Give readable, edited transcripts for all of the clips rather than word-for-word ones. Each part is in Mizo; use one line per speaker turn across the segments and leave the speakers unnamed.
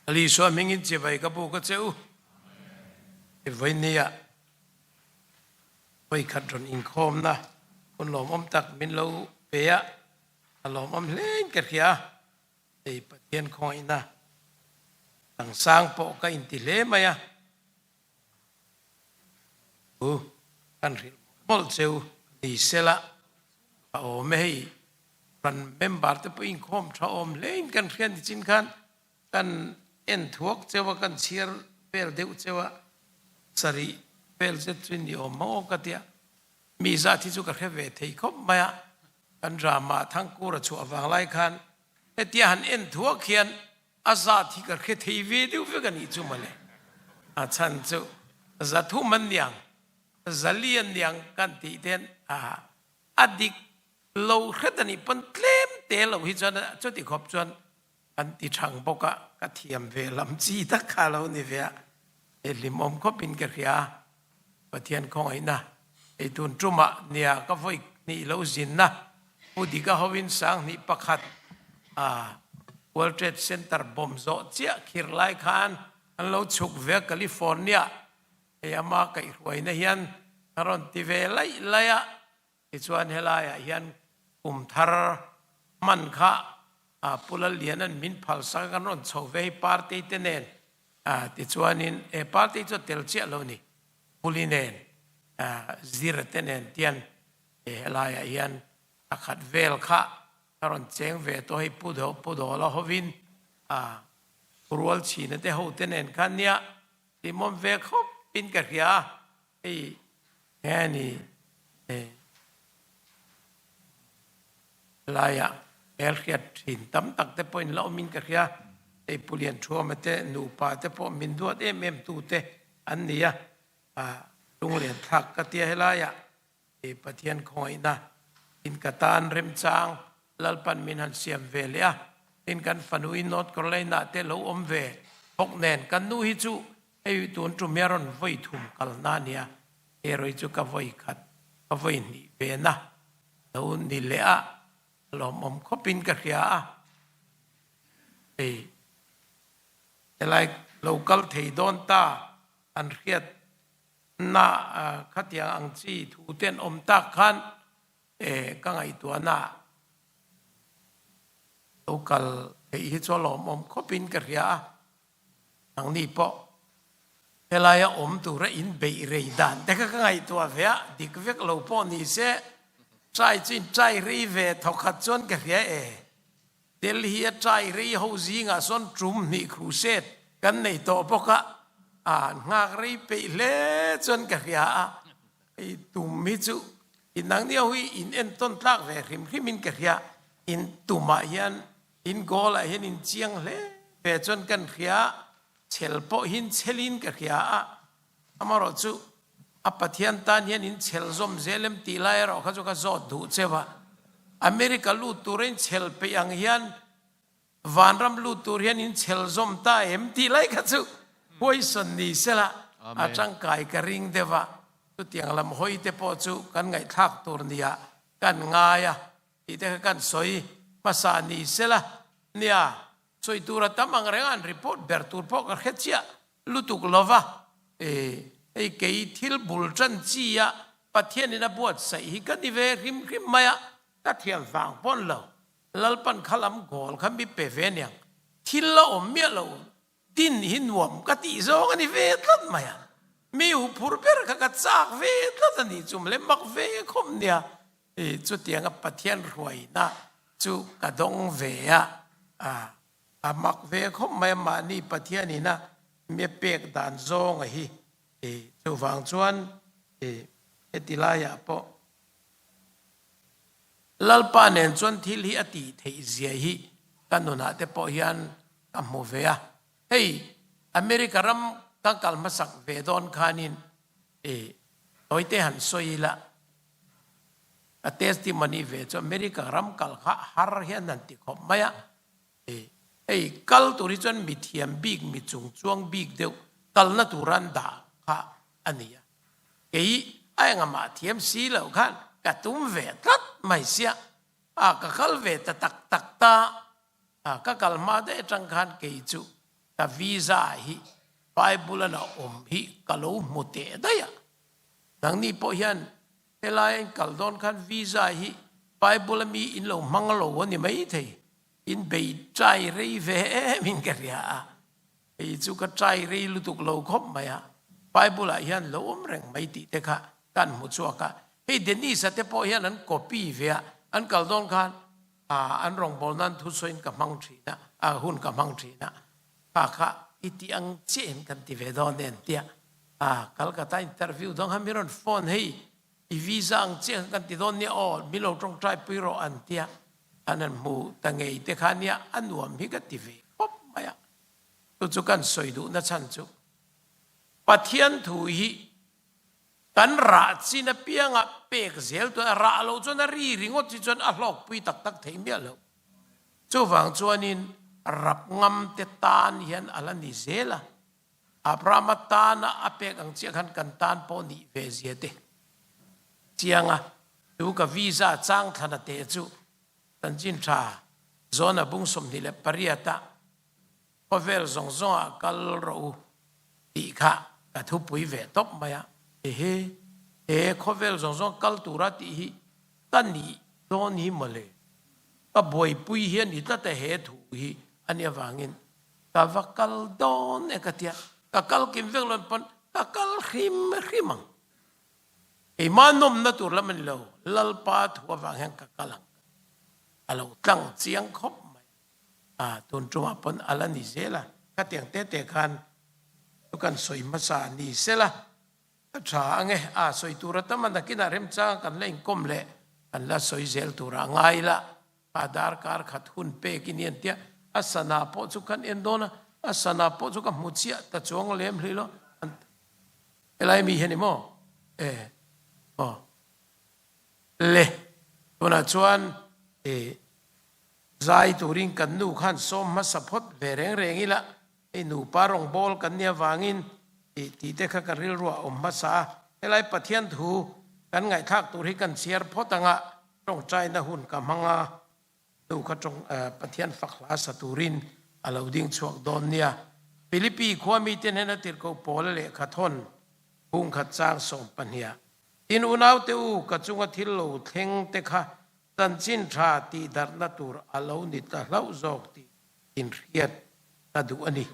Isua hmingin chibai ka buk a che u. Vawinia vawikhat rawn inkhawmna hun lawmawm tak min lo pe a, a lawmawm hlein ka hria. Hei Pathian khawngaihna dang sang pawh ka inti hle mai a. U, kan hrilh mawlh mawlh che u ni sela a awm e hei. Kan member te pawh inkhawm tha awm hlein kan hriat ni chin khan kan en thuak cheu a, kan chhiar vel deuh cheu a, sarih vel zet chu ni awm mang aw ka tia. Mi zat hi chu ka hre ve thei khawp mai a, kan drama Thangkura chhuah vang lai khan hetia han en thuak hian a zat hi ka hre thei ve deuh vek a nih chu mawle. A chhan chu zathum an niang, zali an niang kan tih ten a a dik lo hret a nih pawn tlem te lo hi chuan chuti khawp chuan an ti thang bawk a, ka thiam ve lam chi tak kha a lo ni ve a, he hlimawm khawpin ka hria a, Pathian khawngaihna ei tun tumah nia ka vawi hnih lo zinna Pu Dika hovin 2001 a World Trade Center bomb zawh chiah khir lai khan an lo chhuk ve a California hei ama kaihhruaina hian a rawn ti ve laih laih a. Tichuan helaiah hian kum thar hman kha Pu Lalliana'n min phalsak a kan rawn chho ve hi party te nen tichuanin he party chu a tel chiah lo ni Puli nen Zira te nen tian helaiah hian a khat vel kha ka rawn cheng ve tawh hei Pu Pu Dawla hovin Rualchhina te ho te nen khan nia Hlimawm ve khawp in ka hria a hei nge ni helaiah hmelhriat thin tam tak te pawhin la awmin ka hria hei Pu Lianthuama te nupa te pawh min duat em em tu te an ni a lunglian thlak ka tia helaiah Kei Pathian khawngaihna in ka tan remchang Lalpan min han siam ve leh a, tin kan fanu in North Carolina te lo awm ve bawk nen kan nu hi chu hei tun tum hi a rawn vawi thum kalna a nia, erawh hi chu ka vawi khat ka vawi hnih ve na lo ni leh a, a lawmawm khawpin ka hria a, hei helai lo kal thei dawn ta an hriat Na khatiang ang chi thu ten awm tak khan e ka ngaihtuahna lo kal theih hi chu a lawmawm khawpin ka hria a, nangni pawh helaia awm tura in beih rei dan te kha ka ngaihtuah ve a, dik vek lo pawh ni se try chu in try rei ve thawkhat chuan ka hria e. Delhi a try rei ho zingah sawn tum hnih crusade kan nei tawh bawk a, an nghak rei peih hle chuan ka hria a, hei tum hi chu inang nia hui in entawn tlak ve hrim hrim in ka hria, in tumah hian in goal ah hian in chiang hle ve chuan kan hria, chhel pawh hin chhelin ka hria a, amarawh chu A Pathian tan hian in chhel zawm zel em tih lai erawh kha chu ka zawt duh cheu a. America lut tura in chhel peih ang hian vanram lut tur hian in chhel zawm ta em tih lai kha chu huaisawn ni sela a tangkai ka ring deuh a. Chutiang lam hawi te pawh chu kan ngaihthlak tur nia kan ngai a tih te kha kan sawi hmasa ni sela nia sawi tura tam ang reng a an report ber tur pawh ka hre chiah lutuk lova, e, hei kei thil bul tan chi a Pathianin a buatsaih hi ka ni ve hrim hrim mai a, ka thiam vang pawn lo, Lalpan kha lam goal kha mi pe ve aniang, thil la awm miah lo, din hi nuam ka tih zawng a ni ve tlat mai a, mi huphur ber kha ka chak ve tlat a nih chum le mak ve khawp nia, e, chutianga Pathian hruaina chu ka dawng ve a, a. A mak ve khawp mai a, mahni Pathian ina mi a pek dan zawnga hi i chuvang chuan i heti laiah pawh Lalpa nen chuan thil hi a tih theih zia hi ka nunah te pawh hian ka hmu ve a. Hei America ram kan kal hmasak ve dawn khanin i tawite han sawi ila, A testimony ve chu America ram kal kha har hian an ti khawp mai a, hei kal tur hi chuan mi thiam bik, mi chung chuang bik deuh kalna tur an dah kha a ni a. Kei a engah thiam si loh khan ka tum ve tlat mai sia, a ka kal ve ta tak tak ta, a ka kal hma daih atang khan kei chu. Ka visa hi Bible an a awm hi ka lo hmu teh daih a. Nangni pawh hian helai a in kal dawn khan visa hi Bible a mi in lo hmang lo a ni maithei. In bei trai rei ve em in ka hria a. Hei chu ka trai rei lutuk lo khawp mai a. Bible ah hian lo awm reng mai tih te kha kan hmu chhuak a. Hei Dennis-a te pawh hian an copy ve a, an kal dawn khan ah an rawngbâwl nan thusawiin ka hmang thin a, ah hun ka hmang thin a, kha kha i tih ang chiahin kan ti ve dawn nen tia ah Calcutta interview dawng khan mi rawn phone hei i visa ang chiah kha kan ti dawn nia aw mi lo tawngtai pui rawh an tia an han hmu ta ngei te kha nia a nuam hi ka ti ve khawp mai a, chu chu kan sawi duhna chhan chu Pathian thu hi Kan rah chin apianga pek zel chuan a rah loh chuan a ri ringawt hi chuan a hlawkpui tak tak thei miah lo. Chuvang chuanin rap ngam te tan hian a la ni zel a. Abrahama tana a pek ang chiah khan kan tan pawh nih ve zia te chiang a. Chu ka visa chang thlana te chu chanchin tha zawn a bung 28 ah Khawvel zawng zawngah kal rawh u tih kha ka thupui ve tawp mai a. Ehe, he khawvel zawng zawng kal tura tih hi ka nih dawn hi mawle. Ka buaipui hi a ni tlat a he thu hi a nih avangin ka va kal dawn e ka tia. Ka kal kim vek lo pawn ka kal hrim hrim ang. Keimah nawmna tur lam a ni lo, Lalpa thu avang hian ka kal ang. A lo tlang chiang khawp mai. A, tun tumah pawn a la ni zel a, khatiang te te khan chu kan sawi hmasa ni sela a tha ang e, a sawi tur a tam a, nakinah remchang kan la inkawm leh kan la sawi zel tur a ngai la, a darkar khat hun pek i ni an tia, a sana pawh chu kan en dawn a, a sana pawh chu ka hmu chiah ta chuang lem hlei lo, helai mi hian i maw? E, maw? Le, tunah chuan e. Zai turin kan nu khan sawm hmasa phawt ve reng reng ila, hei nupa rawngbâwl kan nia vangin tih tih te kha ka rilruah a awm hmasa a. Helai Pathian thu kan ngaihthlak tur hi kan chhiar phawt anga tawngtaina hun ka hmang a, nu kha tawng Pathian fak hla sa turin a lo ding chhuak dawn nia. Philippi khua mite hnena tirhkoh Paula lehkha thawn bungkhat chang sawmpahniah, Tin unaute u, ka chunga thil lo thleng te kha Chanchin tha tihdarhna tur a lo ni ta hlauh zawk tih inhriat ka duh a ni.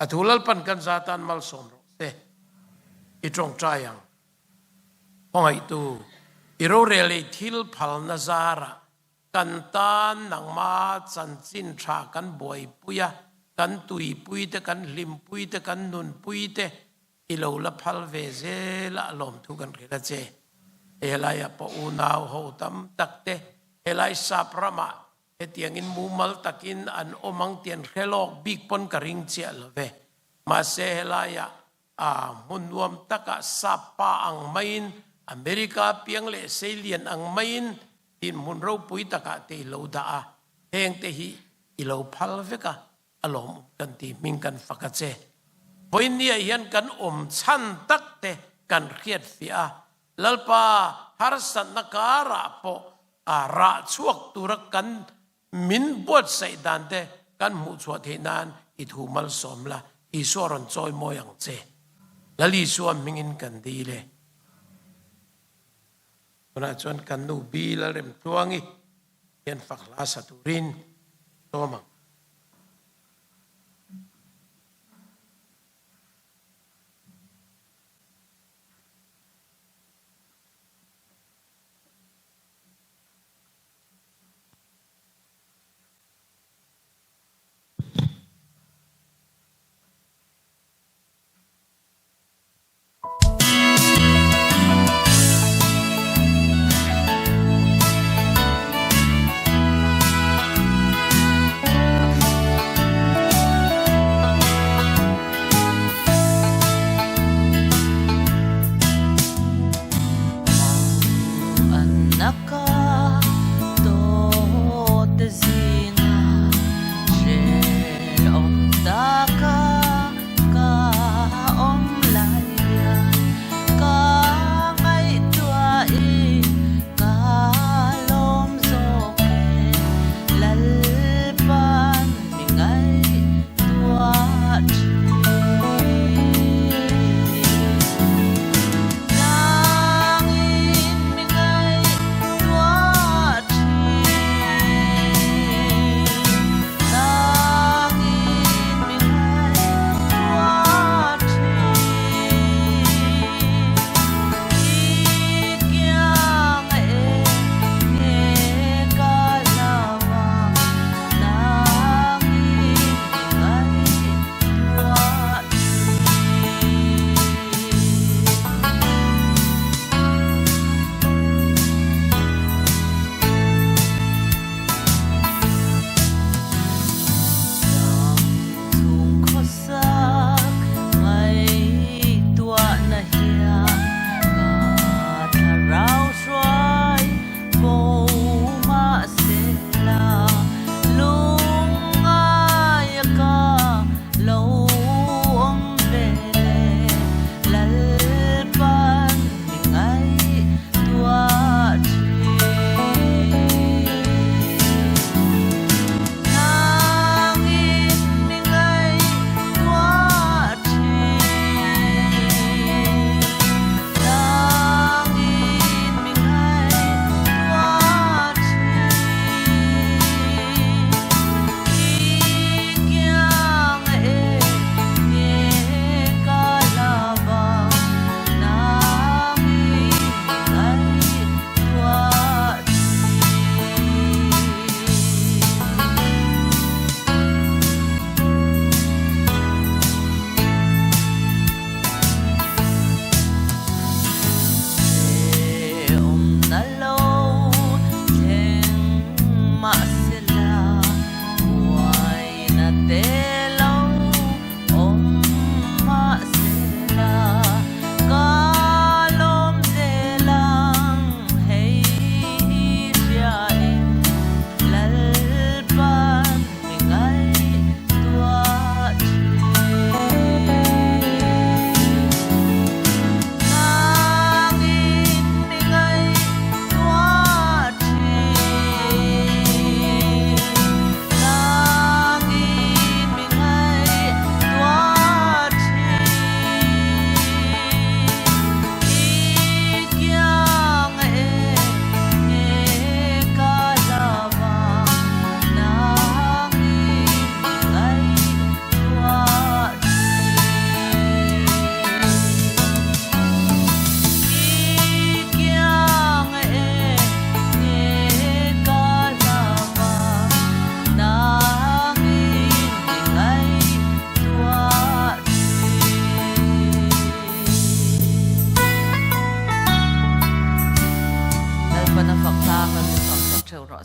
A thu Lalpan kan za tan malsawm rawh se. I tawngtai ang. Khawngaihtu, i rorel ei thil phalna zarah kan tan nangma chanchin tha kan buaipui a, kan tuipui te, kan hlimpui te, kan nunpui te, I lo la phal ve zel a lawmthu kan hrilh a che. Helaiah pawh unau ho tam tak te helai sap ramah hetiangin mumal takin an awm ang tih an hre lawk bik pawn ka ring chiah lo ve. Mahse helaiah a hmun nuam takah sap pa ang maiin America piang leh seilian ang maiin dinhmun ropui takah te i lo dah a, hengte hi i lo phal vek a. A lawmawm kan ti hming kan fak a che. Vawinia hian kan awm chhan tak te kan hriat fiah a, Lalpa harsatna karah pawh a rah chhuak tura kan min buatsaih dan te kan hmuh chhuah theih nan i thu malsawm la, Isua rawn chawi mawi ang che. Lal Isua hmingin kan dil e. Tunah chuan kan nu Bi Lalremtluangi hian fak hla sa turin sawm ang.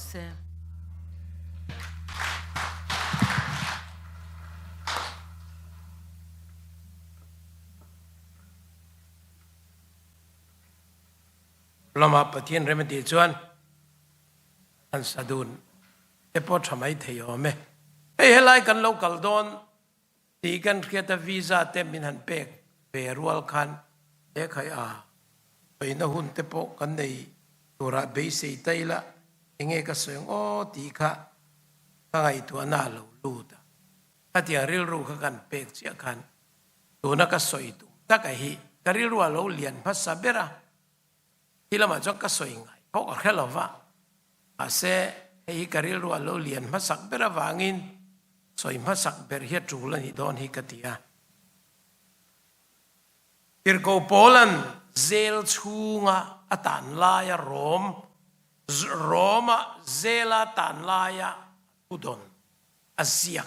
rawh se.
Lama Pathian remedy chuan an sa dun te pawh tha mai thei awm e. Hei helai kan lo kal dawn tih kan hriat a visa te min han pek ve rual khan he khai a sawina hun te pawh kan nei turah beisei ta ila enge ka sawi ang aw tih kha ka ngaihtuahna a lo lut a. Khatiang rilru kha kan pek chiah khan tuna ka sawi tum taka hi ka rilru a lo lian hmasa ber a. Hi lamah chuan ka sawi ngai pawh ka hre lo va, mahse hei hi ka rilru a lo lian hmasak ber avangin sawi hmasak ber hi a tul a nih dawn hi ka ti a. Tirhkoh Paula'n zel chhunga a tan laia Rom, Roma zela tan laia a thudawn a ziak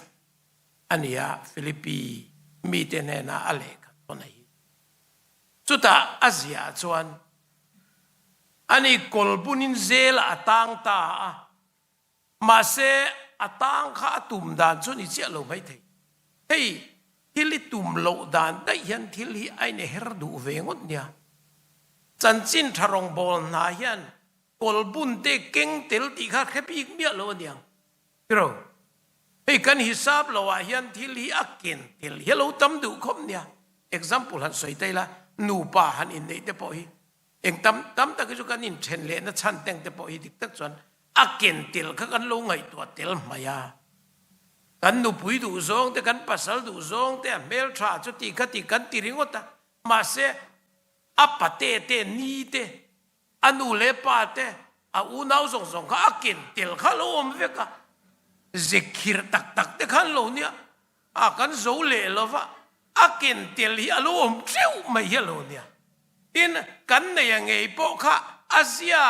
a ni a, Philippi mite hnena a lehkha thawn a hi. Chutah a ziah chuan ani kawlbunin zelah a tang ta a, mahse a tang kha a tum dan chu ni chiah lo maithei. Hei thil i tum loh dan daih hian thil hi a inher duh ve ngawt nia. Chanchin tha rawngbâwl hna hian kawlbun te keng tel tih kha hre bik miah lo aniang. Tiro, hei kan hisap lo ah hian thil hi a ken tel hi a lo tam duh khawp nia. Example han sawi ta ila, nupa han inneih te pawh hi eng tam tam tak hi chu kan inthen lehna chhan teng te pawh hi dik tak chuan a ken tel kha kan lo ngaihtuah tel hmai a. Kan nupui duh zawng te, kan pasal duh zawng te, a hmeltha chuti khati kan ti ringawt a, mahse a pate te, ni te, A nu leh pa te, a unau zawng zawng kha a ken tel kha a lo awm vek a, ze khirh tak tak te kha an lo nia, a kan zo leh lo va, a ken tel hi a lo awm teuh mai hi a lo nia. Tin, kan nei a ngei pawh kha a zia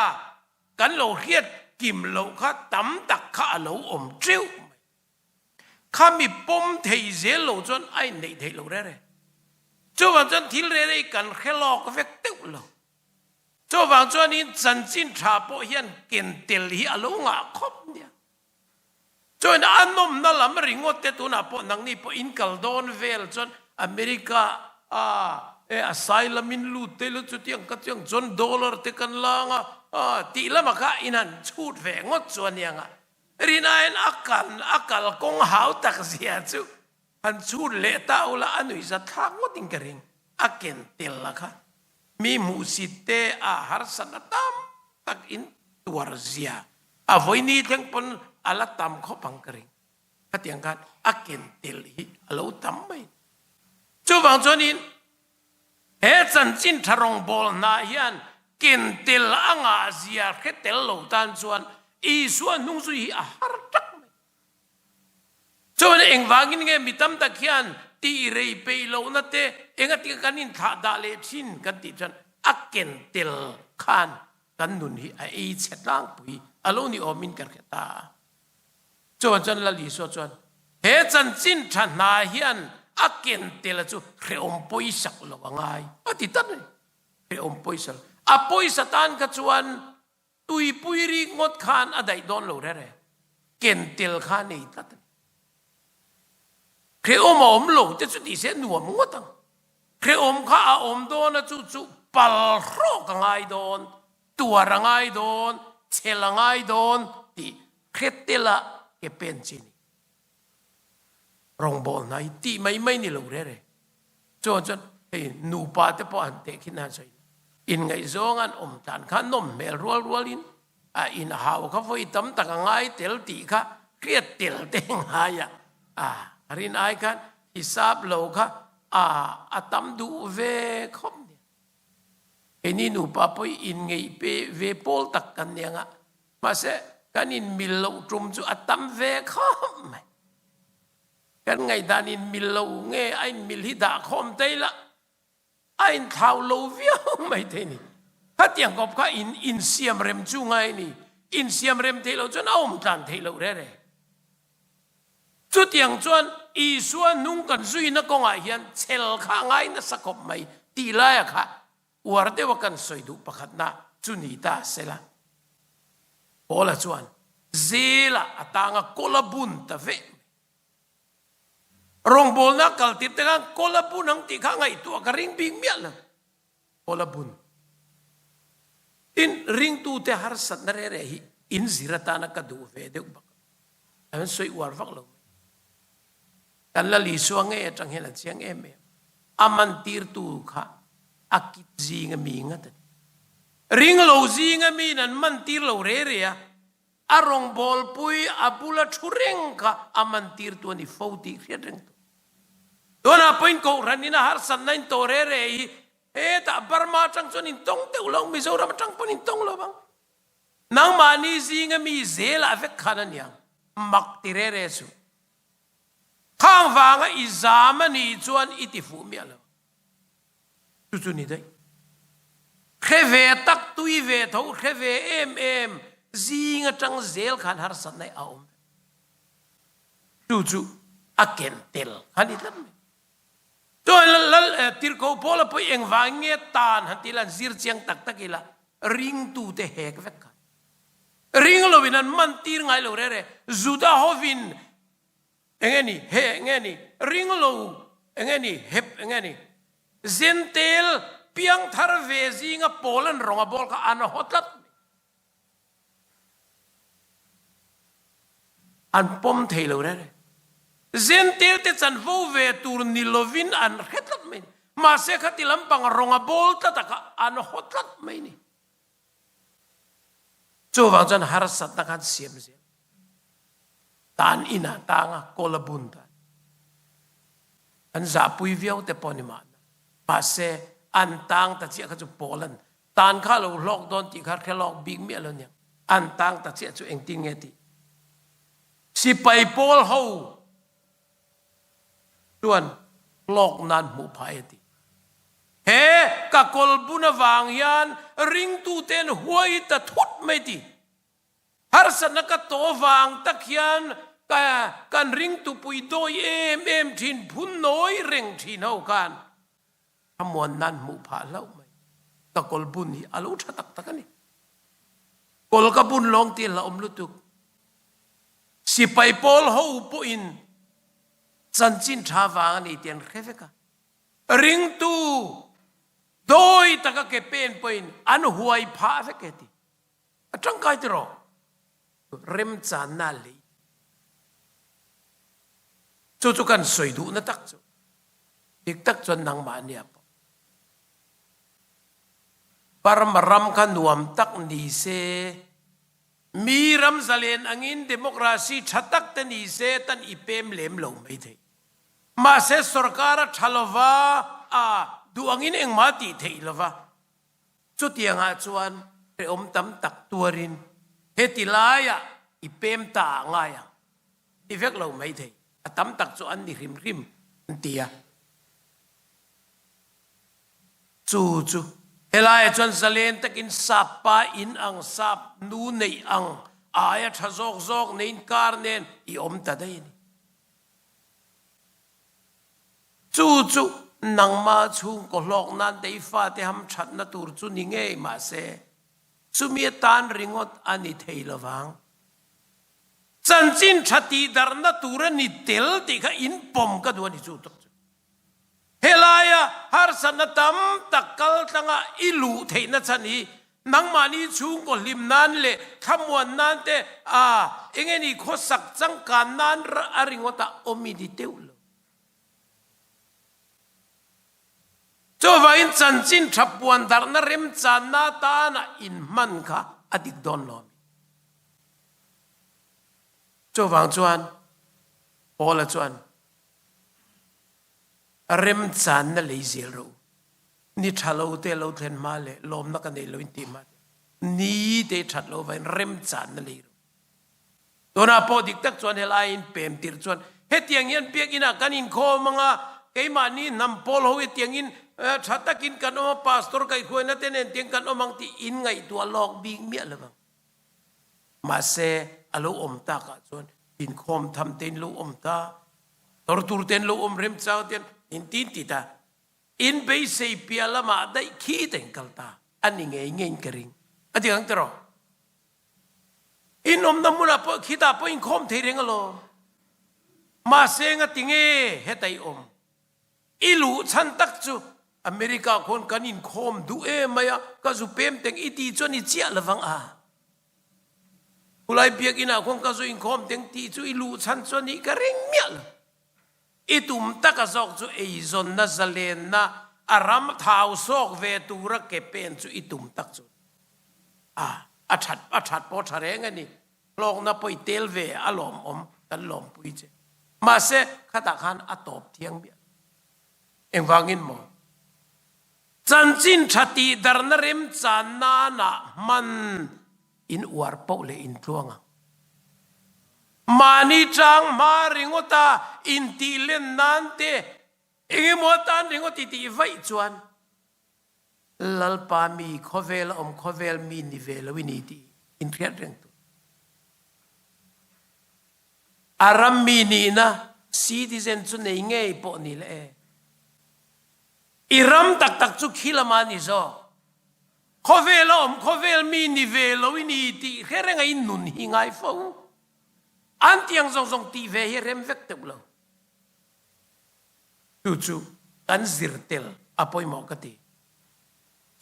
kan lo hriat kim loh kha tam tak kha a lo awm teuh mai. Khami pawm thei zel lo chuan a inneih theih lo rere. Chuvang chuan thil rere hi kan hre lawk vek deuh lo. Chuvang chuanin chanchin tha pawh hian ken tel hi a lo ngah khawp nia. Chuan a nawmna lam ringawt te tunah pawh nangni pawh in kal dawn vel chuan America a e asylum in lut te lo chutiang ka chuang chuan dollar te kan lang a tih lamah kha in han chhut ve ngawt chu aniang a. Rinain a kal a kal kawng hau tak zia chu han chhut leh ta ula a nuihzat thlak ngawtin ka ring. A ken tel a kha mi hmuhsit te a harsatna tam tak in tuar zia a vawi thleng pawn a la tam khawp ang ka ring. Khatiang khan a ken tel hi a lo tam mai. Chuvang chuanin he chanchin tha rawngbâwl hna hian ken tel a ngah zia hre tel lo tan chuan Isua hnungzui hi a har tak mai. Chuan engvangin nge mi tam tak hian tih rei peih lohna te engatinge kan inthlah dah leh thin kan tih chuan a ken tel khan kan nun hi a ei chhe tlangpui a lo ni awmin kan hre ta a. Chuan chuan Lal Isua chuan he chanchin tha hna hian a ken tel chu hrehawm pawisak lo a ngai a ti tlat a ni. Hrehawm pawisa lo. A pawisa tan kha chuan Tuipui rik ngawt khan a daih dawn lo rere. Ken tel kha a nei tlat a ni. Hrehawm a awm lo te chu tih se nuam ngawt ang. Hrehawm kha a awm dawn a chu chu pal hrawk a ngai dawn, tuar a ngai dawn, chhel a ngai dawn tih hre tela ke pen chi a ni. Rawngbâwl hna hi tih mai mai ni lo rere. Chuan chuan hei nupa te pawh han teh khin han sawi la. Inngaihzawng an awm tlan kha nawm hmel rual rualin a inhau kha vawi tam tak a ngai tel tih kha hriat tel te ngai a, a rin ai khan hisap lo kha a a tam duh ve khawp nia. Keini nupa pawh hi inngeih pe ve pawl tak kan ni ang a, mahse kan inmil loh tum chu a tam ve khawp mai. Kan ngaihdan in mil lo nge a in mil hi dah khawm ta ila a in thlau lo viau mai thei ni. Khatiang kawp kha in insiam rem chu ngai ni. Insiam rem theih loh chuan a awm tlan theih loh rere. Chutiang chuan Isua nung kan zuina kawngah hian chhel kha a ngai nasa khawp mai tih laia kha uar deuha kan sawi duh pakhatna chu ni ta sela. Paula chuan. Zelah a tang a kawl a bun ta veh mai. Rawngbawlna a kal tir te khan kawl a bun ang tih kha a ngaihtuah ka ring bik miah lo. Kawl a bun. Tin, ringtute harsatna reh reh hi in zir atana ka duh ve deuh bak a. An sawi uar vak lo mai. Kan Lal Isua ngei atang hian a chiang em em. A mantirtu kha a kit zinga mi ngat a ni. Ring lo zinga miin an mantir lo re re a, a rawngbawlpui a bula thu reng kha a mantirtu a ni fo tih hriat reng tur. Tunah pawhin Kohhran in a harsatna in tawh re re hi hetah Burma atang chuan in tawng deuh lo, Mizoram atang pawn in tawng lo vang. Nangmahni zinga mi zelah vek khan a niang, mak ti re re suh. Khang vanga i zam a nih chuan i ti fuh miah lo. Chu chu ni daih. Hre ve tak, tui ve tho, hre ve em em, zing atang zel khan harsatna a awm vek. Chu chu a ken tel kha ni tlat mai. Chuan lal tirhkoh Paula pawh engvang nge tan han ti ila, an zir chiang tak tak ila, ringtute hek vek kha. Ring loin an man tir ngai lo re re. Juda hovin eng nge ni, he eng nge ni, ring lo eng nge ni, hep eng nge ni, Zentel piangthar ve zinga pawl an rawng a bawl kha an haw tlat mai. An pawm thei lo re re. Zentel te chanvo ve tur ni lovin an hre tlat mai ni. Mahse khati lampang rawng a bawl tlat a kha an haw tlat mai ni. Chuvang chuan harsatna khan siam zel. Tan inah tanga kawl a bun ta. An zahpui viau te pawh ni mahna. Mahse an tang ta chiah kha chu pawl an tan kha lo hlawk dawn tih kha hre lawk bik miah lo nia. An tang ta chiah chu engtin nge tih. Sipai pawl ho chuan hlawk nan hmuh phah e ti. He ka kawlbun avang hian ringtuten huai ta thut mai ti. Harsatna ka tawh vang tak hian ka kan ringtupui dawi em em thin, phun nawi reng thin ho khan thlamuan nan hmuh phah hlauh mai. Ka kawlbun hi a lo tha tak tak a ni. Kawl ka bun lawng tih a hlauhawm lutuk. Sipai pawl ho pawhin chanchin tha vang a ni tih an hre vek a. Ringtu dawi taka ke pen pawhin an huai phah vek e ti. A tangkai tiraw? Remchanna lei. Chu chu kan sawi duhna tak chu. Dik tak chuan nangmah nia pawh. Burma ram kha nuam tak ni se, mi ram zalen angin democracy tha tak te ni se tan i pem lem lo mai thei. Mahse sorkar a tha lova, a duh angin engmah tih theih lova. Chutiangah chuan hrehawm tam tak tuarin heti laiah i pem ta ah ngai ang. Ni vek lo mai thei. A tam tak chu an ni hrim hrim an ti a. Chu chu helaiah chuan zalen takin sap pa in ang, sap nu neih ang, aia tha zawk zawk neiin kar nen i awm ta daih a ni. Chu chu nangma chhungkaw hlawk nan te i fate hamthatna tur chu ni ngei mahse chumi atan ringawt a ni thei lovang. Chanchin tha tihdarhna tur a ni tel tih kha inpawm ka duh a ni chu tak chu. Helaia harsatna tam tak kal tlanga i luh theihna chhan hi nangmahni chhungkaw hlim nan leh thlamuan nan te a eng nge ni khawsak changkan nan a ringawt a awm i ni deuh lo. Chuvangin chanchin tha puan darhna remchanna atana inhman kha a dik dawn lo a mi. Chuvang chuan Paula chuan Remchanna lei zel rawh u. Ni tha lo te lo thlen hma leh lawmna ka nei lo in tih hma te ni te that lo vain remchanna lei rawh u. Tunah pawh dik tak chuan helai in pem tirh chuan hetiang hian biakinn ah kan inkhawm anga keimahni hnam pawl ho hetiang in tha takin kan awm a, pastor kaihhruaina te nen tiang kan awm ang tih in ngaihtuah lawk bik miah lo vang. Mahse a lo awm takah chuan inkhawm tham te in lo awm ta. Tor tur ten lo awm rem chang ten in tin ti ta. In beisei piah lamah daih khi te in kal ta. A ni ngei ngei in ka ring. A ti ang tiraw? In awmna hmunah pawh khitah pawh inkhawm thei reng alawm. Mahse ngati nge heta i awm? I luh chhan tak chu America khawn kan inkhawm duh em mai a, ka zu pem teng i ti chuan i chiah lovang a. Khulai biakinah khawn ka zu inkhawm teng tih chu i luh chhan chuan nih ka ring miah lo. I tum taka zawk chu eizawnna zalenna a ram thau sawk ve tura ke pen chu i tum tak chu a a that a that pawh tha reng a ni. Hlawkna pawh i tel ve a lawmawm kan lawmpui che. Mahse khatah khan a tawp thiang miah lo. Engvangin maw? Chanchin tha tih darna remchan nanah hman in uar poh leh in tluang ang. Mahni chang hma ringawta intih len nan te engemaw atan ringawt i tih vaih chuan Lalpa mi khawvel a awm khawvel mi ni ve lo i ni tih inhriat reng tur. A ram mi nihna citizen chu nei ngei pawh ni le e. I ram tak tak chu khi lama ni zawk. Khawvel a awm khawvel mi ni ve lo i ni tih hre reng a in nun hi ngai fo. An tiang zawng zawng tih ve hi rem vek teuh lo. Chu chu kan zir tel a pawimawh ka ti.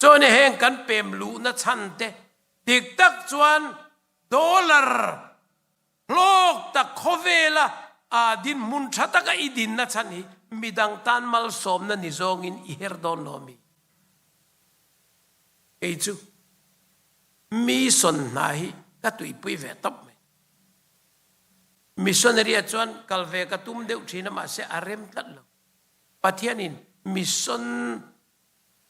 Chuan heng kan pem luhna chhan te dik tak chuan dollar Hlawk tak khawvela aa dinhmun tha taka i dinna chhan hi midang tan malsawmna ni zawngin i her dawn lo mi? Kei chu mission hna hi ka tuipui ve tawp mai. Missionary ah chuan kal ve ka tum deuh thin a mahse a rem tlat lo. Pathianin mission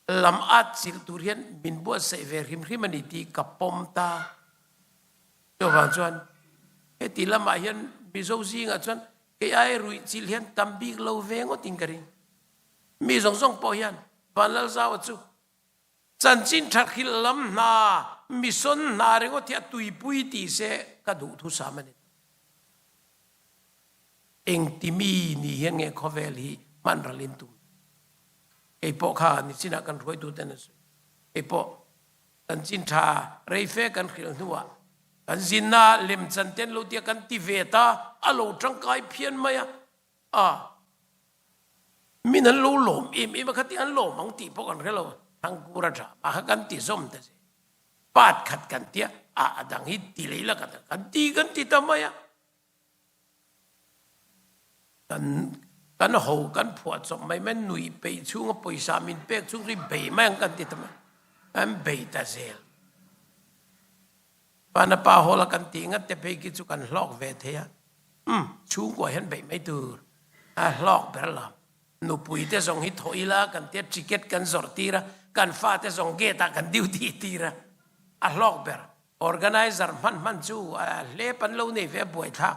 Lam at chilh tur hian min buatsaih ve hrim hrim a ni tih ka pawm ta. Chuvang chuan heti lamah hian Mizo zingah chuan kei ai ruih chilh hian tam bik lo ve ngawtin ka ring. Mi zawng zawng pawh hian Vanlalzaua chu chanchin tha hrilh lam hna, mission hna ringawt hi a tuipui tih se ka duh thusam a ni. Engti mi ni hian nge khawvel hi hman ral in tum? Kei pawh kha nichinah kan hruaituten an sawi. Kei pawh chanchin tha rei fe kan hrilh hnuah kan zinna lemchan ten lo tia kan ti ve ta, a lo tangkai phian mai a, a min an lo lawm em em a, khati an lawm ang tih pawh kan hre lo, Thangkura tha mah kha kan ti zawm ta zel. Part khat kan tia, a a dang hi ti lei la kan ti kan ti ta mai a. Kan kan ho kan phuah chawp mai mai nuih peih chhunga pawisa min pek chhung chu i bei mai ang kan ti ta mai. Kan bei ta zel. Pana pa hawla kan tih ngat te phei khi chu kan hlawk ve thei a. Um, chhungkua hian beih mai tur. A hlawk ber lam. Nupui te zawng hi thawh ila kan tia ticket kan zawrh tir a, kan fate zawng gate ah kan duty tir a. A hlawk ber. Organizer hman hman chu a hlep an lo nei ve a buaithlak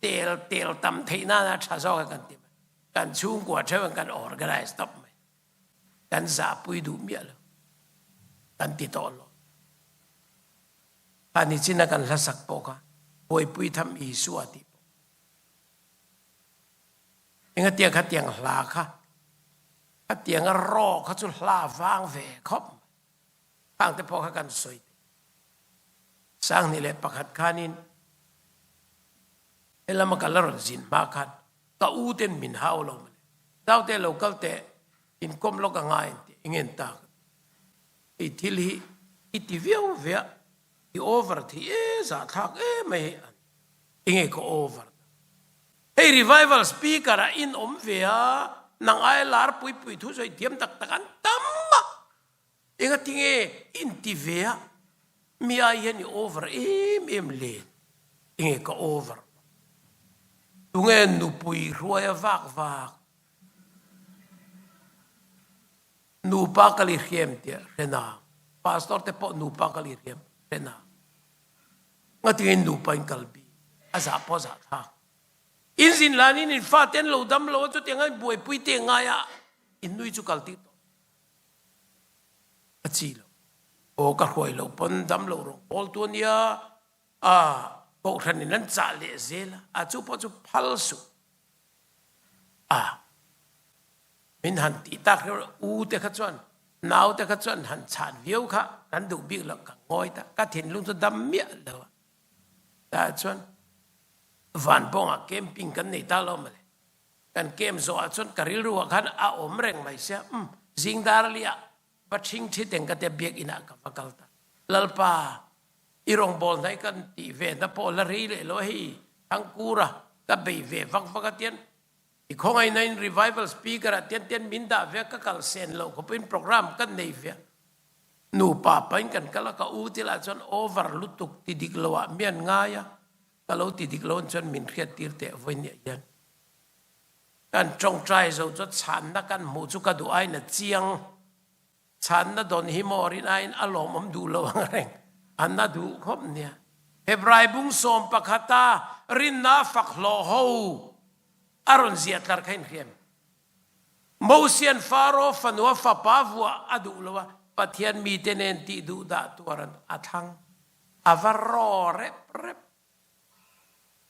tel tel tam theih nana tha zawk a kan ti mai. Kan chhungkua theuh in kan organize tawp mai. Kan zahpui duh miah lo. Kan ti tawh lo. Kha nichin a kan hlasak pawh kha buaipui tham Isua tih pawh. Engatiang khatiang hla kha khatiang a raw kha chu hla vang ve khawp mai. Khang te pawh kha kan sawi thei. 2001 khanin helama ka la rawn zin hma khan ka u ten min hau lo mawle. Naute lo kal teh inkawm lawk a ngai an ti eng ta ka ti. Hei thil hi i ti viau via i over thei e zahthlak em mai hei an ti. Enge ka over ta. Hei revival speaker ah in awm ve a nang aia lar pui pui thu sawi thiam tak tak an tam a. Engatinge in ti ve a, mi ai hian i over em em len, enge ka over lo. Tunge nupui hruai a vak vak, nupa kal i hriam tia hre nang, pastor te pawh nupa kal i hriam hre nang. Ngatinge in nupa in kal bik, a zah pawh a zah thlak. In zin lanin in fate an lo dam lo a, chutiang a in buaipui te ngai a, in nui chu kal tir tawh. A chi lo. Aw ka hruai lo pawn dam lo rawng pawl tu ania a kohhran in an chah leh zel a, a chu pawh chu phal suh a min han tih tak hreuh u te kha chuan nau te kha chuan han chhan viau kha kan duh bik lo ka ngawi ta ka thinlung chu dam miah lo a. Tah chuan Vanpawngah camping kan nei ta lo mawle. Kan camp zawhah chuan ka rilruah khan a awm reng mai sia. Umm, zing dar liah va ṭhing ṭhi teng ka tia biakinah ka va kal ta. Lalpa, i rawngbâwl hnaih kan tih ve na pawh la rei leh lo a hei, Thangkura ka bei ve vak vak a tian i khawngaihna in revival speaker ah tian tian min dah ve a ka kal sen loh khawpin program kan nei ve a. Nupa pain kan kal a, ka u te lah chuan over lutuk ti dik lo ah mi an ngai a, ka lo ti dik lo an chuan min hriat tir teh vawinia hian. Kan tawngtai zo chu chhanna kan hmuh chu ka duh aiin a chiang. Chhanna dawn hi maw rin aiin a lawmawm duh lo ang reng, a na duh khawp nia. Hebrai bung 11 a rinna fak hlawh ho a rawn ziah tlar kha inhriam. Mosian Faro fanua fapa vuah a duh lo a, Pathian mite nen tih duh dah tuar an a thlang. A va raw rep rep.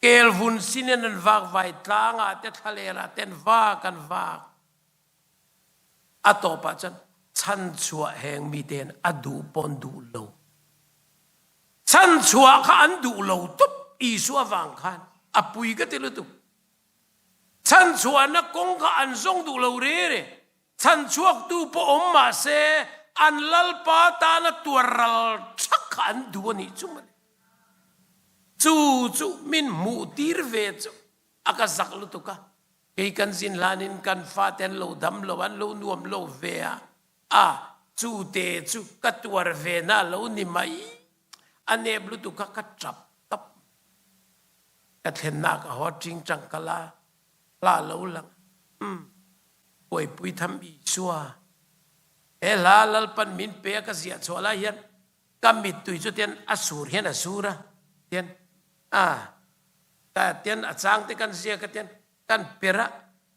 Kel vun sinin an vak vai tlangah te thlalerah ten vak an vak. A tawpah chuan chhanchhuah heng mite hian a duh pawn duh lo. Chhanchhuah kha an duh lo tup Isua vang khan a pui ka ti lutuk. Chhanchhuahna kawng kha an zawng duh lo re re. Chhanchhuaktu pawh awm mah se an Lalpa tana tuar ral thak kha an duh a nih chu mawle. Chu chu min hmuh tir ve chu a ka zak lutuk a. Kei kan zin hlanin kan fate an lo dam lo, an lo nuam lo ve a, a chu te chu ka tuar ve na lo ni mai. A nep lutuk kha ka tap tap. Ka thlennak a haw ṭing ṭang ka la, hla lo lang. Umm, buaipui tham Isua. He hla Lalpan min pe a ka ziah chhuah lai hian ka mittui chu tian a sur hian a sur a, tian a ka tian a chang te kan ziak a tian kan per a,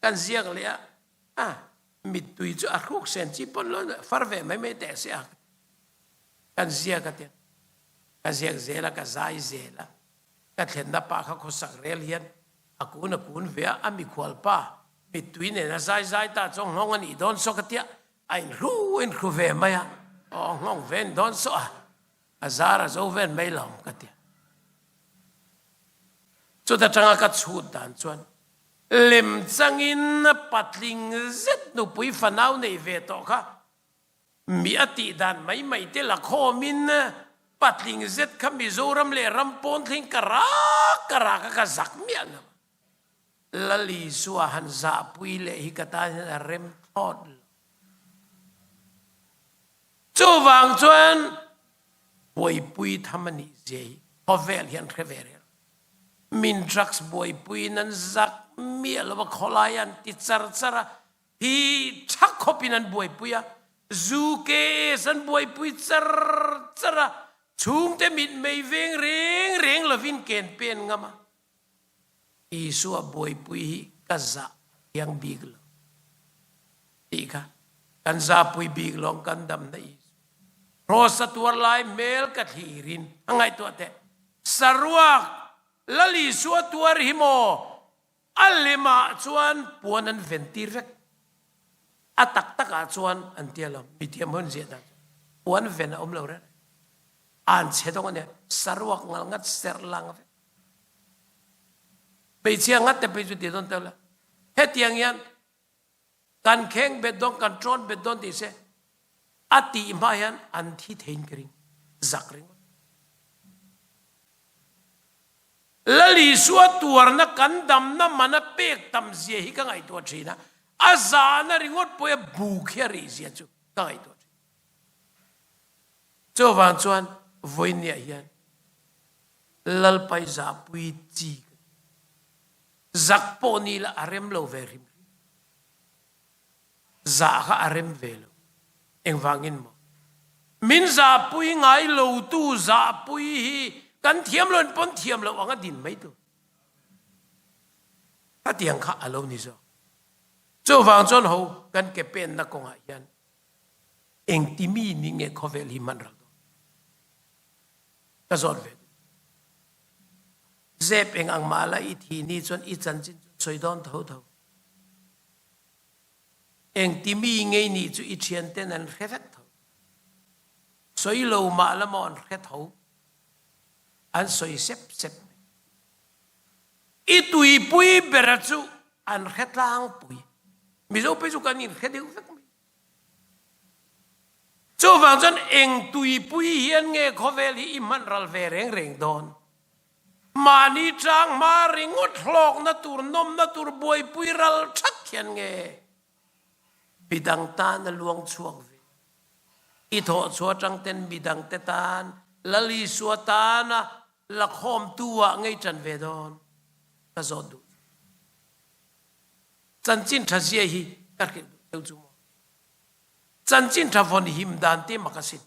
kan ziak leh a, a mittui chu a hruk sen chi pawn lo far ve mai mai teh se a kan ziak a tian ka ziak zel a ka zai zel a. Ka thlenna pa kha khawsak rel hian a kun a kun ve a, a mikhual pa mittui nen a zai zai ta chuan nghawng a nih dawn saw ka tia, a inhru inhru ve mai a, aw nghawng ve ni dawn saw a, a zar a zo ven mai lo ka tia. Chuta tanga ka chhut dan chuan lem changin patling zet nupui fanau nei ve tawh kha Mi a tih dan mai mai te la khawmin patling zet kha Mizoram leh ram pawn thleng ka rak ka rak a ka zak miah lo. Lal Isua han zahpui leh hi ka tan hian a rem thlawt lo. Chuvang chuan buaipui tham a nih zia hi khawvel hian hre ve reng. Min drugs buaipuiin an zak miah lo a, khawlai an ti char char a, Hi ṭhak khawp in an buaipui a, zu KS an buaipui char char a, chhungte mitmei veng reng reng lovin ken pen ngam a. Isua buaipui hi ka zah a thiang bik lo tih kha kan zahpui bik lawng kan damna Isua Kraws a tuar lai hmel ka thlir in a ngaihtuah teh. Saruak Lal Isua tuar hi maw A lemah chuan puan an ven tir vek. A tak takah chuan an tia lo. Mithiam hun ziah dan chuan puan ven a awm lo reng. An chhe dawng a nia. Saruak ngal ngat serh lang vek. Hmeichhia ngat te phei chu ti dawn teuh la. Hetiang hian kan kheng bet dawn, kan ṭawn bet dawn tih se a tih hma hian an thi theiin ka ring. Zak ringawt. Lal Isua tuarna kan damna mana pek tam zia hi ka ngaihtuah thin a, a zahna ringawt pawh a buk hi a rih zia chu ka ngaihtuah thin. Chuvang chuan vawinia hian Lalpai zahpui chi ka ti. Zak pawh ni la a rem lo ve hrim hrim. Zah kha a rem ve lo. Engvangin maw? Min zahpui ngai lotu zahpui hi kan thiam lo in pawn thiam loh ang a din mai tur. Khatiang kha a lo ni zawk. Chuvang chuan ho kan ke penna kawngah hian engti mi ni nge khawvel hi hman ral dawn? Ka zawt ve duh. Zep eng ang mah la i thih ni chuan i chanchin chu sawi dawn tho tho. Engti mi ngei nih chu i thianten an hre vek tho. Sawi lo mah la maw an hre tho. An sawi sep sep mai. I tuipui bera chu an hre tlangpui. Mizo phei chu kan inhre deuh vek mai. Chuvang chuan eng tuipui hian nge khawvel hi i hman ral ve reng reng dawn? Mahni tang hma ringawt hlawkna tur, nawmna tur buaipui ral that hian nge midang tan a luang chhuak ve? I thawhchhuah atang ten midang te tan Lal Isua tana lakhawmtu ah ngei tan ve dawn ka zawt duh chu. Chanchin tha zia hi ka hrilh duh cheu chu maw? Chanchin tha vawn him dan te mak asin.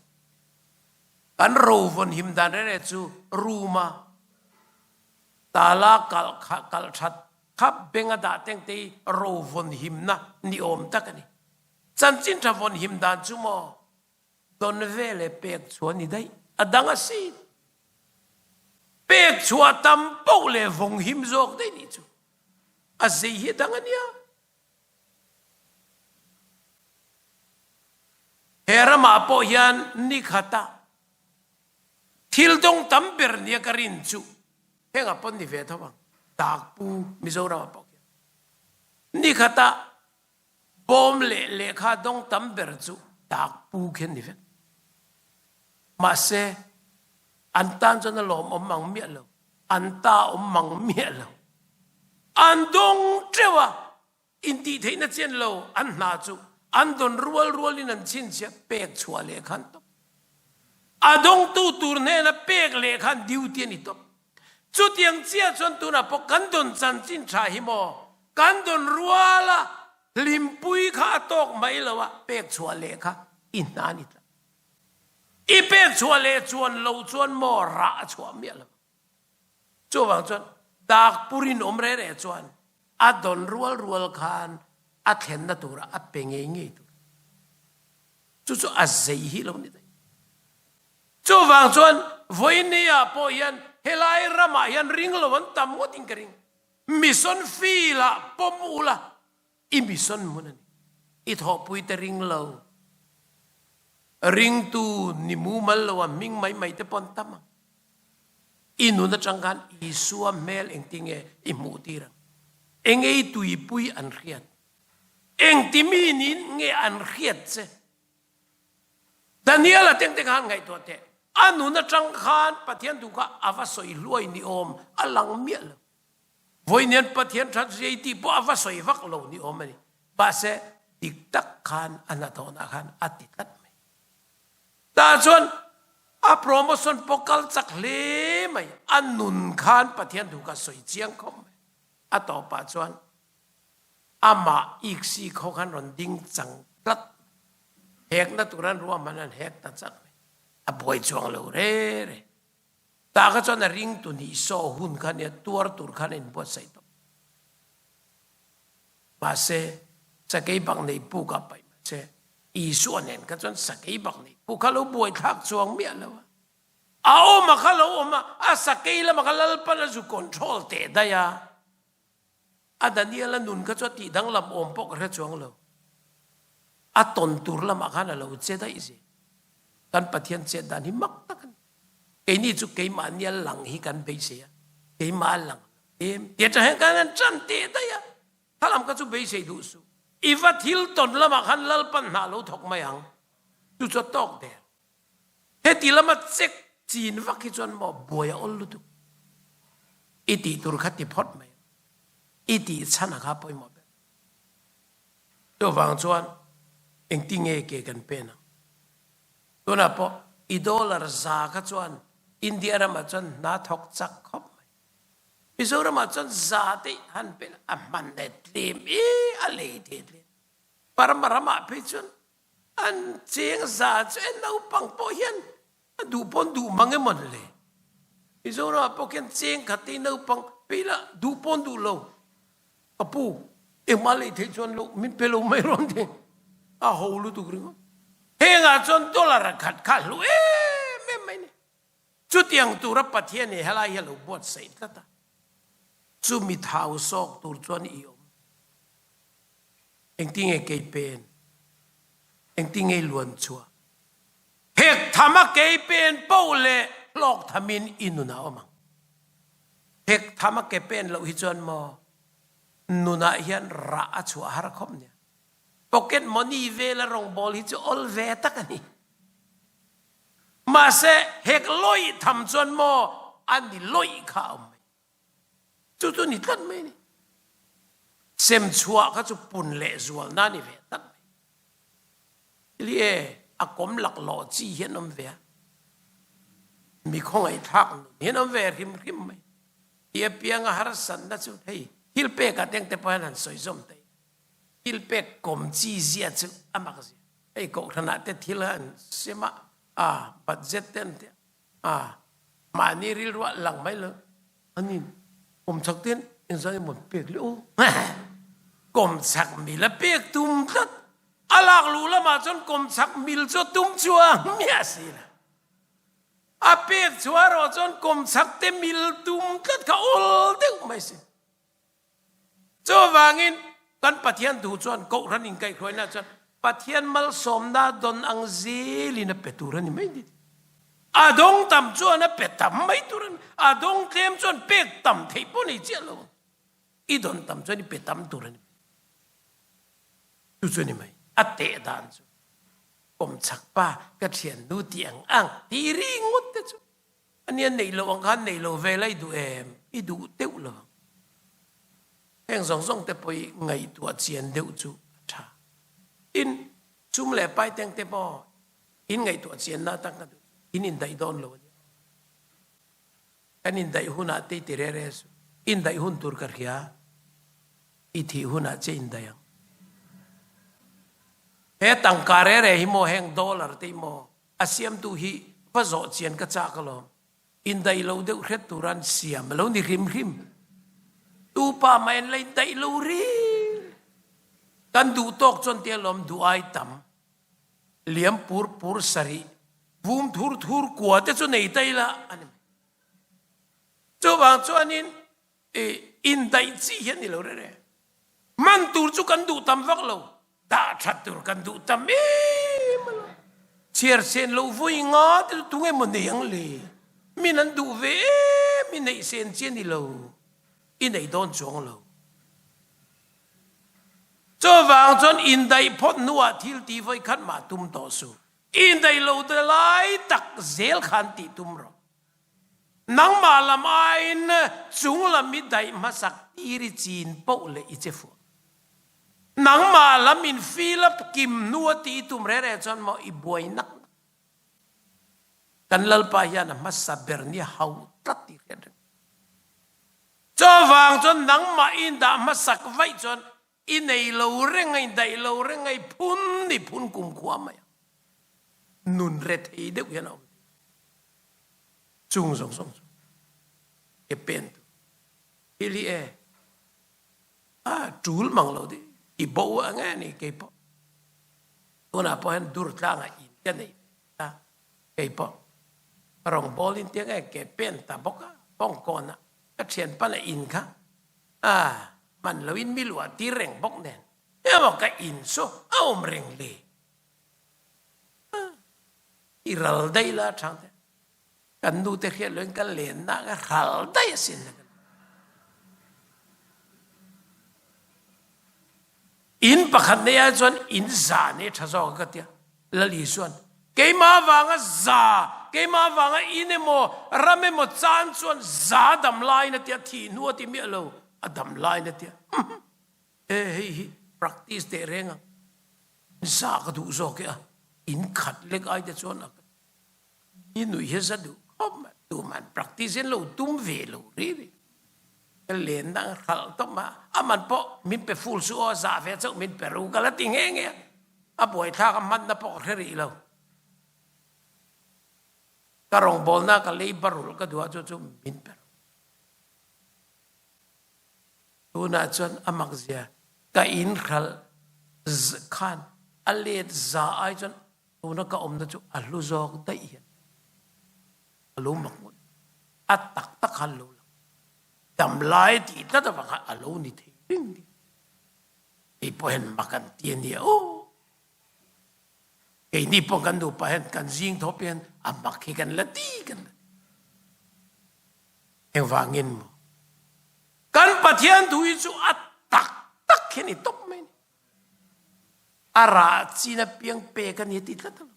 Kan ro vawn him dan rere chu room a tala kalh kalh that kha beng a dah teng te hi ro vawn himna ni awm tak a ni. Chanchin tha vawn him dan chu maw don ve le pek chhuah ni daih a dang asin. Pek chhuah tam poh leh vawng him zawk daih nih chu a zei hi a dang a nia. He ramah pawh hian nikhata thil dawng tam ber nia ka rin chu hengah pawn ni ve tho ang, Dakpu Mizoramah pawh khian nikhata bawm leh lehkha dawng tam ber chu Dakpu khian ni vek. Mahse, an tan chuan a lawmawm mang miah lo, an ta awm mang miah lo. An dawng teuh a, Intihtheihna chian lo an hna chu an dawn rual rualin an chhinchhiah pek chhuah leh khan tawp. A dawngtu tur hnena pek leh khan duty a ni tawp. Chutiang chiah chuan tunah pawh kan dawn chanchin tha hi maw kan dawn ruala hlimpui kha a tawk mai lo a, pek chhuah leh kha i hna a ni tlat. I pek chhuah leh chuan lo chuan maw rah a chhuah miah lo. Chuvang chuan Dakpurin awm reh reh chuan a dawn rual rual khan a thlenna turah a pe ngei ngei tur. Chu chu a zei hi lo ni daih. Chuvang chuan vawinia pawh hian helai ramah hian ring lo an tam ngawtin ka ring. Mission field ah pawm ula i mission hmun a ni. I thawhpuite ring lo, ringtu ni mumal lo a hming mai mai te pawh an tam ang. I nun atang khan Isua hmel engtinge i hmuh tir ang? Enge i tuipui an hriat? Engti mi niin nge an hriat che? Daniel-a tengte khan ngaihtuah teh, a nun atang khan Pathian duh kha a va sawi hluai ni awm a lang miah lo. Vawiin Pathian that zia i tih pawh a va sawi vak lo ni awm a ni. Mahse, dik tak khan a hnathawhnah khan a ti tlat mai. Tah chuan a promotion pawh kal chak hle mai. A nun khan Pathian thu kha sawi chiang khawp mai. A tawpah chuan amah iksi kho khan rawn ding chang tlat mai. Hekna tur an ruahman an hek ta chak mai. A buai chuang lo re re. Tah kha chuan a ringtu nih saw hun kha nia tuar tur khan a inbuatsaih tawh. Mahse, sakei bak nei puk ah paih mahse, Isua nen kha chuan sakei bak nei puk kha lo buaithlak chuang miah lo a. A awm a kha lo awm a, a sakei lamah kha Lalpan a zu control teh daih a. A Daniel-a nun kha chu a tih danglam awm pawh ka hre chuang lo. A tawn tur lamah khan a lo che daih zel. Kan Pathian chet dan hi mak tak a ni. Keini chu keimahnia lang hi kan beisei a, keimah a lang lo em tih atang hian kan han tan teh daih a, thalam kha chu beisei duh suh. I va thil tawn lamah khan Lalpan hna lo thawk mai ang, chu chu a tawk der. Heti lama check chin vak hi chuan maw buai a awl lutuk. I tih tur kha ti phawt mai ang, i tih chhan a kha pawimawh ber. Chuvang chuan engtinge ke kan pen ang? Tunah pawh i dollar za kha chuan India ramah chuan hna thawk chak khawp mai. Mizoramah chuan za te han pe la a hman leh tlem e a lei thei tlem. Burma ramah phei chuan an cheng za chu e naupang pawh hian a duh pawn duh mang emawn le. Mizoramah pawh khian cheng khat te naupang phei la duh pawn duh lo. Ka pu, engmah lei theih chuan lo min pe lo mai rawn ti. A ho lutuk ringawt. Hengah chuan dollar a khat kha hlu em em mai ni. Chutiang tura Pathian hi helai hi a lo buatsaih tlat a. Chumi thau sawk tur chuan i awm. Engtinge kei pen? Engtinge i luan chhuah? Hek tham a kei pen poh leh hlawk thamin i nun a awm ang. Hek tham a ke pen loh hi chuan maw nunah hian rah a chhuah har khawp nia. Pocket money vela rawngbawl hi chu awl ve tak a ni. Mahse hek lawih tham chuan maw a ni lawih kha a awm mai. Chu chu ni tlat mai a ni. Sem chhuah kha chu pun leh zualna a ni ve tlat mai. Thil e a kawm laklawh chi hi an awm ve a, mi khawngaihthlak nun hi an awm ve hrim hrim mai. Ti apianga harsatna chu hei thil pekah te engte pawh hian han sawi zawm ta ila, thil pek kawm chi zia chu a mak zia. Hei kohhranah te thil an sem a, a budget te an ti a, A, mahni rilruah lang mai lo ani kawmchak ten engzah emaw pek leh aw. Kawmchak mil a pek tum tlat. A lak luh lamah chuan kawmchak mil chu a tum chuang miah si lo. A pek chhuah erawh chuan kawmchak te mil tum tlat kha awl deuh mai si. Chuvangin kan Pathian duh chuan Kohhran inkaihhruaina chuan Pathian malsawmna dawn ang zelin a pe tur a ni mai ni. A dawng tam chuan a pe tam mai tur a ni. A dawng tlem chuan pek tam theih pawh nei chiah lo. I dawn tam chuan i pe tam tur a ni. Chu chu a ni mai. A teh dan chu kawmchak pa ka thiannu tih ang ang tih ringawt te chu A nia neih loh ang khan neih lo ve la i duh em? I duh deuh lo ang. Heng zawng zawng te pawh hi ngaihtuah chian deuh chu a tha. Tin, sum leh paiteng te pawh in ngaihtuah chianna atan ka duh chu in indaih dawn lo a nia. Kan indaih hunah te i ti re re suh. Indaih hun tur ka hria, i thih hunah che indaih ang. He tangka re re hi maw heng dollar te hi maw A siamtu hi va zawh chian ka chak alawm. Indaih lo deuh hret tura an siam a lo ni hrim hrim. Tu pa mah en la indaih lo ril. Kan duh tawk chuan tia lawm duh ai tam. Liam pur pur sarih, vum thur thur kua te chu nei ta ila a ni mai. Chuvang chuanin I indaih chi hi a ni lo reng reng. Hman tur chu kan duh tam vak lo, dah that tur kan duh tam em a lo. Chhiar sen lo vawi nga te chu tunge maw nei ang le? Min an duh ve em i neih sen chi a ni lo, i nei dawn chuang lo. Chuvang chuan indaih phawt hnuah thil ti vawi khat mah tum tawh suh. Indaih lo te lai tak zel khan tih tum rawh. Nangmah lam aiin chung lam i daih hmasak tir i chin poh leh i che fuh. Nangmah lam in fill up kim hnu a tih i tum reh reh chuan maw i buai nak nak. Kan Lalpa hian a hmasa ber ni hau tlat tih hriat reng. Chuvang chuan nangmah i indah hmasak vaih chuan i nei lo reng a, i daih lo reng a, i phun i phun kumkhua mai a. Nun re thei deuh hian a awm thei. Chung zawng zawng chu ke pen tu thil hi e a tul mang lo di i bo a nge ni kei pawh tunah pawh hian dur tlangah in ka nei ta kei pawh rawngbawl in tia nge ke pen ta bawk a bawngkawn ah ka thianpa leh in kha a hman lo in mi luah tir reng bawk nen emaw ka in chu a awm reng le i ral daih la thang te kan nu te hriat lo in ka len na ka ral daih asin le In pakhat nei ai chuan in za nei tha zawk ka tia. Lal Isuan keimah vanga za, keimah vanga in emaw ram emaw chan chuan za dam laiin a tia, thih hnu a ti miah lo, a dam laiin a tia. E hei hi practice teh reng ang. Za ka duh zawk e a, in khat lek ai te chuan a Mi nuih hi za duh khawp mai. Tuman practice in lo tum ve lo ri ri. Ka len dang hralh tawp ma. A man pawh min pe full su aw za ve chauh min pe ru ka la ti nghe nghe a. A buaithlak a hmanna pawh ka hre rih lo. Ka rawngbawlna ka lei barul ka duh a chu chu min pe ru. Tunah chuan a mak zia ka in hralh khan a let za ai chuan tuna ka awmna chu a hlu zawk daih hian a lo mak ngawt. A tak tak khan lo lang. Dam lai tih tlat avang khan a lo ni thei reng ni. Kei pawh hian mak an ti a nia aw. Keini pawh kan nupa hian kan zing thawp hian a mak hi kan la ti kan la ti. Engvangin maw? Kan Pathian thu hi chu a tak tak hi a ni tawp mai a ni. A rah chin apiang pek a ni a ti tlat a lo.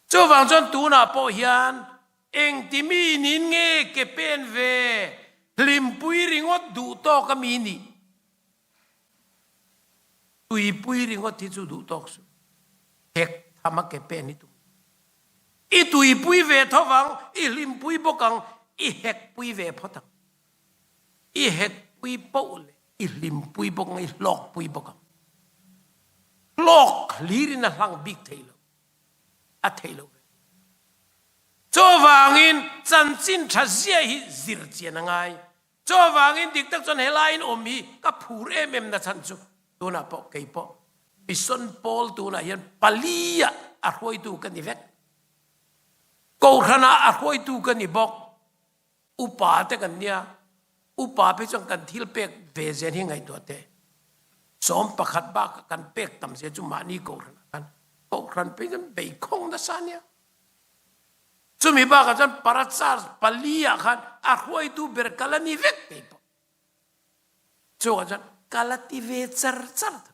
Chuvang chuan tunah pawh hian engti mi nin nge ke pen ve hlimpui ringawt duh tawk a mi nih? Tuipui ringawt hi chu duh tawk suh. Hek tham a ke pen hi tum. I tuipui ve tho vang, i hlimpui bawk ang, i hekpui ve phawt ang. I hekpui poh leh i hlimpui bawk ang, i hlawkpui bawk ang. Hlawk hlirin a hlang bik thei lo, a thei lo ve. Chuvangin chanchin tha zia hi zir chian a ngai. Chuvangin dik tak chuan helaiin awm hi ka phur em em na chhan chu tunah pawh kei pawh mission pawl tunah hian pali ah a hruaitu ka ni vek. Kohhran ah a hruaitu ka ni bawk. Upa te kan nia, upa phei chuan kan thil pek ve zen hi ngaihtuah teh. 11 bakah kan pek tam zia chu mahni kohhran ah khan kohhran phei chuan beikhawng nasa nia. Chumi bakah chuan parachar pali ah khan a hruaitu ber kal a ni vek thei pawh. Chungah chuan kal a ti ve char char tho.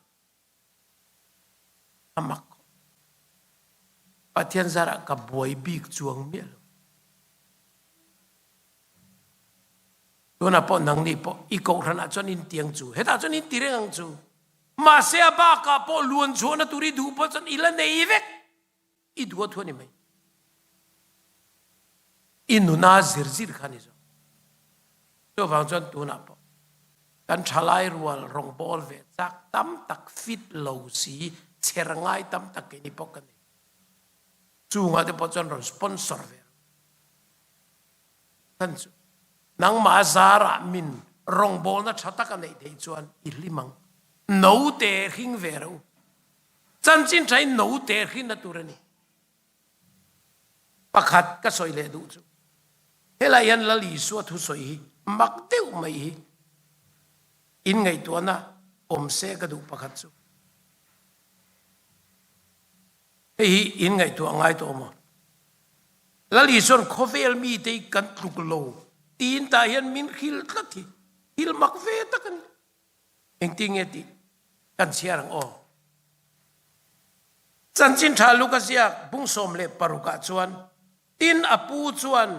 A mak khawp. Pathian zarah ka buai bik chuang miah lo. Tunah pawh nangni pawh i kohhran ah chuan in ti ang chu. Hetah chuan in ti reng ang chu. Mahse a bakah pawh luan chhuahna tur i duh pawh chuan i la nei vek. I duh a thu a ni mai. I nuna zir zir kha a ni zawk. Chuvang chuan tunah pawh kan thalai rual rawngbawl ve chak tam tak fit lo si chher ngai tam tak keini pawh ka nei. Chungah te pawh chuan rawn sponsor ve rawh. Chhan chu nangmah zarah min rawngbawlna tha tak a neih theih chuan i hlim ang. Note hring ve rawh u. Chanchin tha in note hrinna tur a ni. Pakhat ka sawi leh duh chu helai hian Lal Isua thusawi hi mak deuh mai hi in ngaihtuahna awm se ka duh pakhat chu hei hi in ngaihtuah ngai tawh maw? Lal Isua'n khawvel mite hi kan tluk lo tiin tah hian min hrilh tlat hi thil mak ve tak a ni. Engtin nge tih kan chhiar ang aw? Chanchin tha Luka ziak bung 16 ah chuan, Tin a pu chuan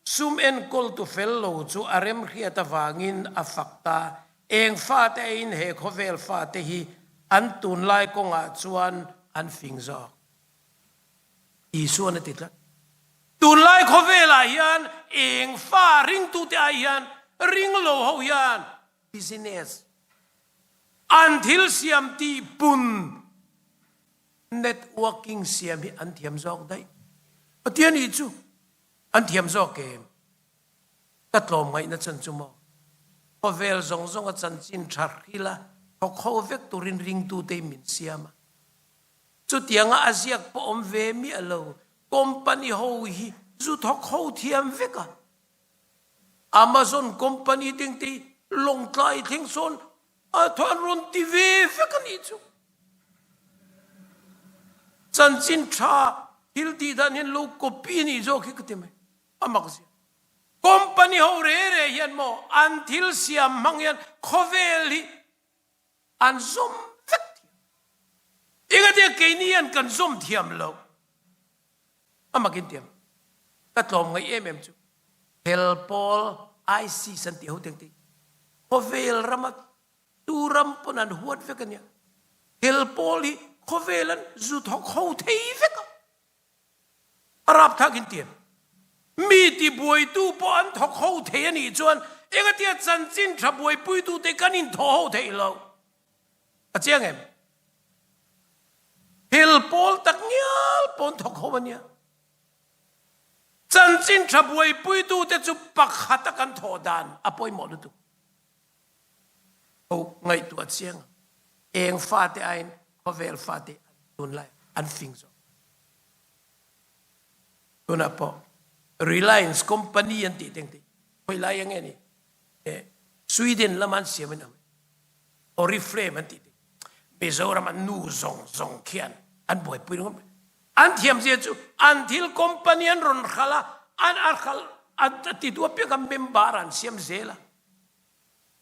sum enkawltu fel lo chu a remhriat avangin a fak ta, eng fate aiin he khawvel fate hi an tunlai kawngah chuan an fing zawk. Isuan a ti tlat. Tunlai khawvelah hian eng fa ringtute ai hian ring lo ho hian business an thil siam tih pun networking siam hi an thiam zawk daih. Pathian hi chu an thiam zawk em? Ka tlawm ngaihna chan chu maw? Khawvel zawng zawng a chanchin tha hrila thawk ho vek turin ringtute in min siam a. Chutianga a ziak pawh awm ve miah lo. Company ho hi zu thawk ho thiam vek a. Amazon company ding te hi Lawngtlai thleng sawn a thaw an rawn ti ve vek a nih chu. Chanchin tha thil tih dan hian lo copy a nih zawk hi ka ti mai. A mak zia. Company ho re re hian maw an thil siam hmang hian khawvel hi an zawm vek thiam. Engatia keini hian kan zawm thiam lo. A makin tiang ka tlawm ngaih em em chu hel pawl ISIS an tih ho teng te khawvel rama tu ram pawn an huat vek ania. Hel pawl hi khawvel an zu thawk ho thei vek a. A rapthlak in tiang mi ti buaitu pawh an thawk ho thei anih chuan engatia chanchin tha buaipuitu te kan in thawh ho theih lo. A chiang em? Hel pawl tak ngial pawn thawk ho a nia. Chanchin tha buaipuitute chu pakhat a kan thawh dan a pawimawh lutuk. Ho ngaihtuah chiang ang. Eng fate aiin khawvel fate an tunlai an fing zawk. Tunah pawh Reliance company an tih teng te khawi lai ang nge ni? Sweden lama an siam in ang. Oriflame an tih te. Mizoram an nu zawng zawng khian an buaipui ringawt mai. An thiam zia chu an thil company an rawn hral a, an a hral a ti tu apiang kha member an siam zel a.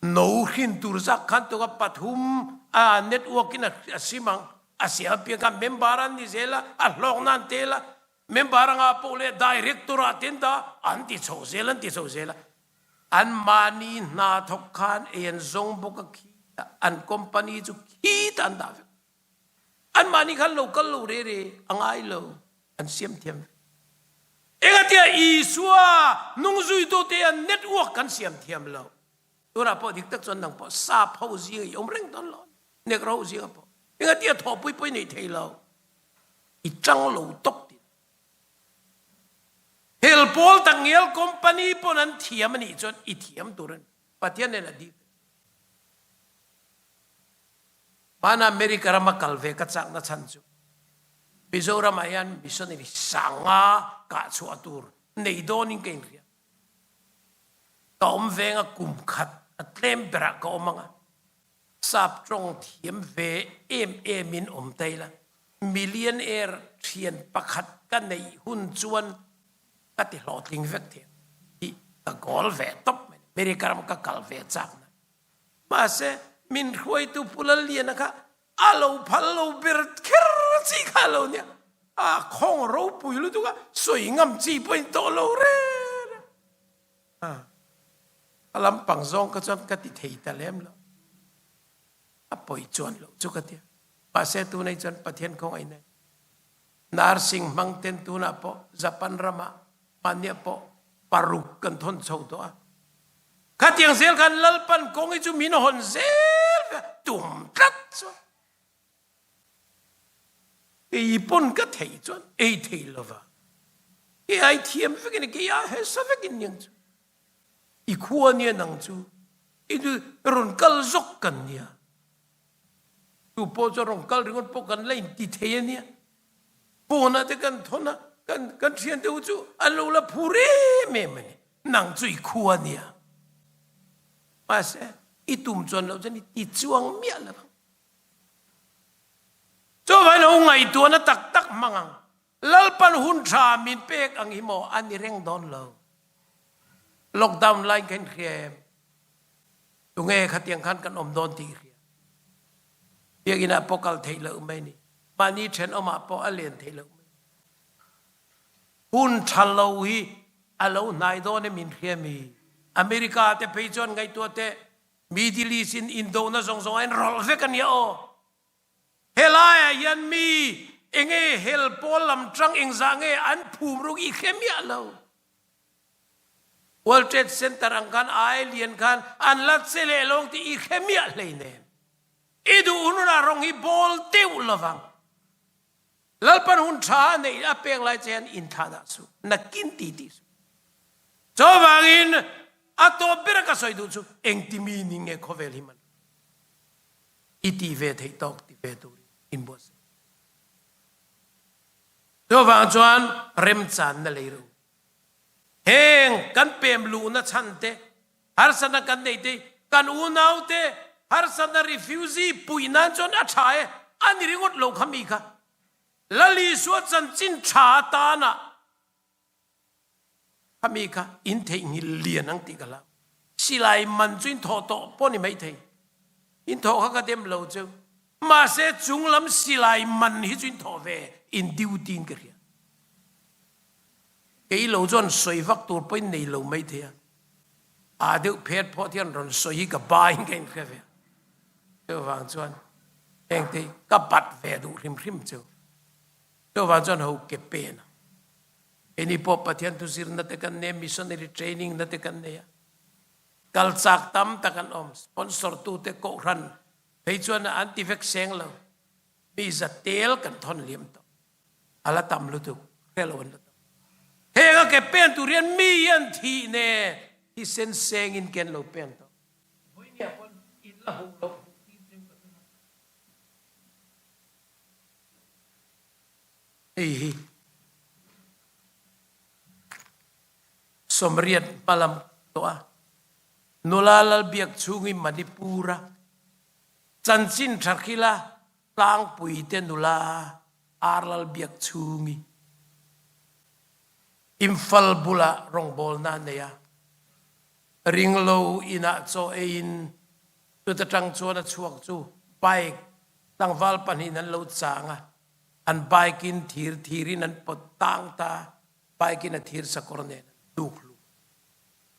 No hrin tur zak khan tuka pathum a network in a sim ang. A siam apiang khan member an ni zel a, a hlawk nan tel a, member anga pawh leh director ah ten ta an ti chho zel an ti chho zel a. An mahni hna thawk khan ei an zawng bawk a khi ta an company chu khi ta an dah vek. An mahni khan lo kal lo re re a ngai lo an siam thiam vek. Engatia Isua nungzuitute an network kan siam thiam lo. Tunah pawh dik tak chuan nang pawh sap ho zinga i awm reng dawn lo. Negro ho zinga pawh. Engatia thawhpui pawh i nei thei lo. I tang lo tawp ti. Hel pawl takngial company pawn an thiam a nih chuan i thiam tur a ni. Pathian nen a dil. Hmana America rama kal ve ka chakna chhan chu Mizoram ah hian missionary sanga kah chhuah tur nei dawnin ka inhria. Ka awm venga kum khat a tlem berah ka awm anga sap tawng thiam ve em em in awm ta ila millionaire thian pakhat ka neih hun chuan ka ti hlawhtling vek thei ang tih ka goal ve tawp mai. America ram ka kal ve chakna. Mahse, min hruaitu Pu Lalliana kha a lo phal lo ber kher chi kha a lo nia. A khawng ropui lutuk a, sawi ngam chi pawhin tawh lo reng reng. A, a lampang zawng kha chuan ka ti thei ta lem lo. A pawi chuan loh chu ka ti a. Mahse, tunei chuan Pathian khawngaih nei. Nursing hmang ten tunah pawh Japan ramah mahniah pawh paruk kan thawn chho tawh a. Khatiang zel khan Lalpan kawng hi chu min hawn zel ve a, tum tlat chuan kei pawn ka theih chuan ei thei lova. Kei ai thiam vekin kei ai hesa vekin niang chu. I khua nia nang chu i rawn kal zawk kan nia. Tu pawh chu rawn kal ringawt pawh kan la inti thei a nia. Phone ah te kan thawn a, kan kan thiante ho chu an lo la phur em em a ni. Nang chu i khua a nia. Mahse, i tum chuan loh chuan i ti chuang miah lo ang. Chuvangin ho ngaihtuahna tak tak hmang ang. Lalpan hun tha min pek ang hi maw a ni reng dawn lo. Lockdown lai kha in hria em? Tunge khatiang khan kan awm dawn tih i hria. Biakinn ah pawh kal theih loh mai ni. Mahni thenawm ah pawh a len theih loh mai. Hun tha lo hi a lo hnai dawn em in hria mi? America te phei chuan ngaihtuah teh Middle East in indona zawng zawng ah in rawlh vek a nia aw. Helai ah hian mi enge hel pawl lam tang engzah nge an phum ruk i hre miah lo. World Trade Center ang khan ai lian khan an la che leh lawng tih i hre miah hleinem. I duh hun hunah rawng hi bawl deuh lovang. Lalpan hun tha a neih a pek lai che hian inthlah dah suh, nakin ti tih suh. Chuvangin a tawp bera ka sawi duh chu engti mi ning nge khawvel hi man i ti ve theih tawk ti ve turin inbuatsaih. Chuvang chuan remchanna lei ro. Heng kan pem luhna chhan te, harsatna kan neih te hi kan unau te harsatna refugee puih nan chuan a tha e, a ni ringawt lo kha mi kha. Lal Isua chanchin tha atana kha mi kha in theihnghilh lian ang tih ka hlau. Silai man chu in thawh tawh pawh ni maithei. In thawh kha ka dem lo cheu. Mahse chunglam silai man hi chu in thawh ve in duty in ka hria. Kei lo chuan sawi vak tur pawhin nei lo mai thei a, aa deuh phet phawt hian rawn sawi hi ka bain ka inhre ve a. Chuvang chuan hengte hi ka bat ve duh hrim hrim chu. Chuvang chuan ho ke pen ang. Keini pawh Pathian thu zirna te kan nei a, missionary training na te kan nei a. Kal chak tam tak an awm, sponsor tute kohhran phei chuan an ti vek seng lo. Mi za tel kan thawn liam tawh. A la tam lutuk, hre lo an la tam. Heng a ke pen tur hian mi hian thih ne thisen seng in ken lo pen tawh. Vawinia pawn in la huh loh huh tir cheu ka tum a. Hei hi sawmriat hmalam tawh a, nula Lalbiak chhungin Manipur-a chanchin tha hrila Tlangpuite nula Arlal Biakchhungi Imphal bulah rawngbawlna a nei a. Ringlo inah chaw eiin chuta tang chuan a chhuak chu bike tlangval pahnihin an lo chang a, an bike in thir thirin an pawt tang ta, bike in a thir sakawr nen an hnuk hlum.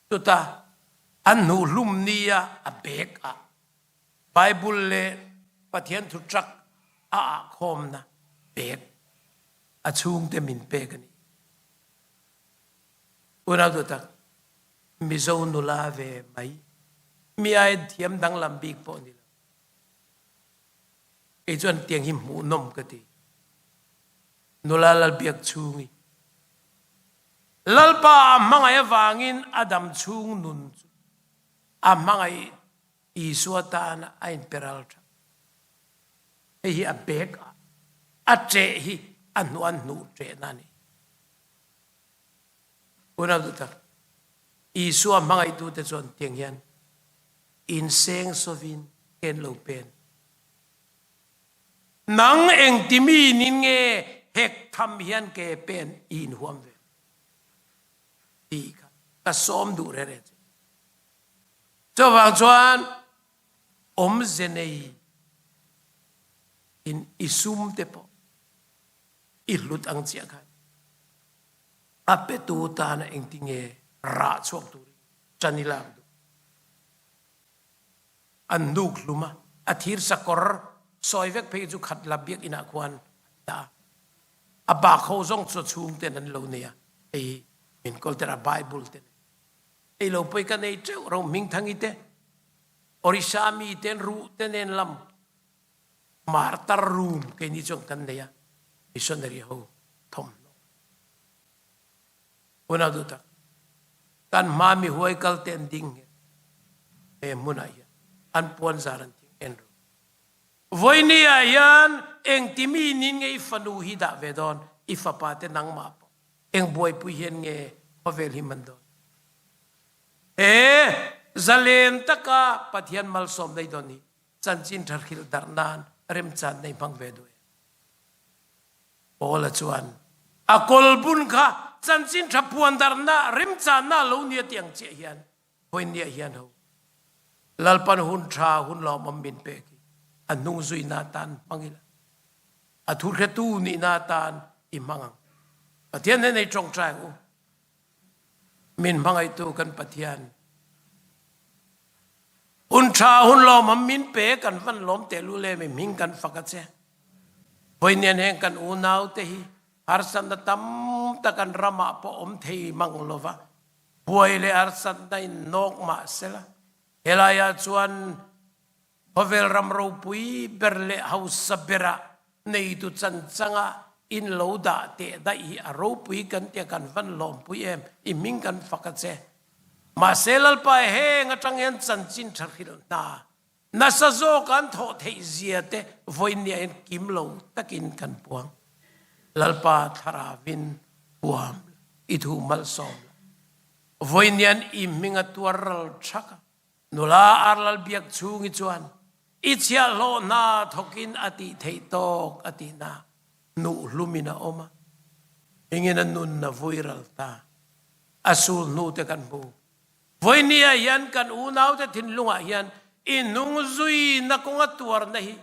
Chuta an hnuh hlum nia a bag ah Bible leh Pathian thu truck a ahkhawmna bag a chhungte min pek a ni. Unau duh tak, Mizo nula ve mai, mi ai thiam danglam bik pawh ni lo. Kei chuan tiang hi hmuhnawm ka ti. Nula Lalbiak chhungi. Lalpa a hmangaih avangin a dam chhung nun chu a hmangaih Isua tan a inperal tha. Hei hi a bag a, a ṭeh hi a hnuan hnuh ṭehna a ni. Unau duh tak, Isua hmangaihtute chuan tiang hian inseng sawvin ken lo pen. Nang engti mi nin nge hek tham hian ke pen i inhuam ve tih kha ka sawm duh re re che. Chuvang chuan awmze nei in i sum te pawh i hlut ang chiah khan a petu tana engtinge rah chhuak turin ṭan i lak duh. An hnuk hlum a, a thir sakawr sawi vek phei chu khat la biakinn ah khuan an dah a. A bak ho zong chu chhung ten an lo nei a, hei hi min kawlter a Bible te nei. Ei lo pawh ka nei teuh ro hmingthangi te, Orissa mi ten ruh te nen lam Martar room keini chuan kan nei a, missionary ho thawmhnaw. Unau duh tak, kan hma mi huai kal te an ding nghet he hmunah hian an puan zar an thing en ru. Vawiini ah hian engti mi nin nge i fanu hi dah ve dawn, i fapa te nangmah pawh eng buaipui hian nge khawvel hi man dawn? He zalen taka Pathian malsawm nei dawn hi chanchin ṭha hrilh darh nan remchan nei hmang ve duh em? Paula chuan a kawlbun kha chanchin ṭha puan darhna remchanna lo nia ti ang chiah hian vawinia hian ho Lalpan hun ṭha hun lawmawm min pek hi a hnung zuina atan hmang ila a thu hretu nihna atan i hmang ang. Pathian he nei ṭawngṭai ang u. Min hmangaihtu kan Pathian Hun ṭha hun lawmawm min pe kan van lawm tehlul em i hming kan fak a che. Vawiin heng kan unaute hi harsatna tam tak an ramah pawh awm thei mang lova buai leh harsatna in nawk mah sela helai ah chuan Khawvel ram ropui ber leh hausa berah neitu chanchanga in lo dah teh daih hi a ropui kan tia kan van lawmpui em, i hming kan fak a che. Mahse Lalpa heng atang hian chanchin tha hrilh hna nasa zawk an thawh theih zia te vawinia hian kim lo takin kan puang. Lalpa thlarauin huam la, i thu malsawm la. Vawiinian i hming a tuar ral thak a. Nula Arlal biak chhungi chuan i chhiahhlawh hna thawkin a tih theih tawk a tih na hnuh hlumin a awm a, hmingin a nun a vui ral ta. A sul hnu te kan hmu. Vawinia hian kan unaute thinlungah hian i hnung zui na kawnga tuarna hi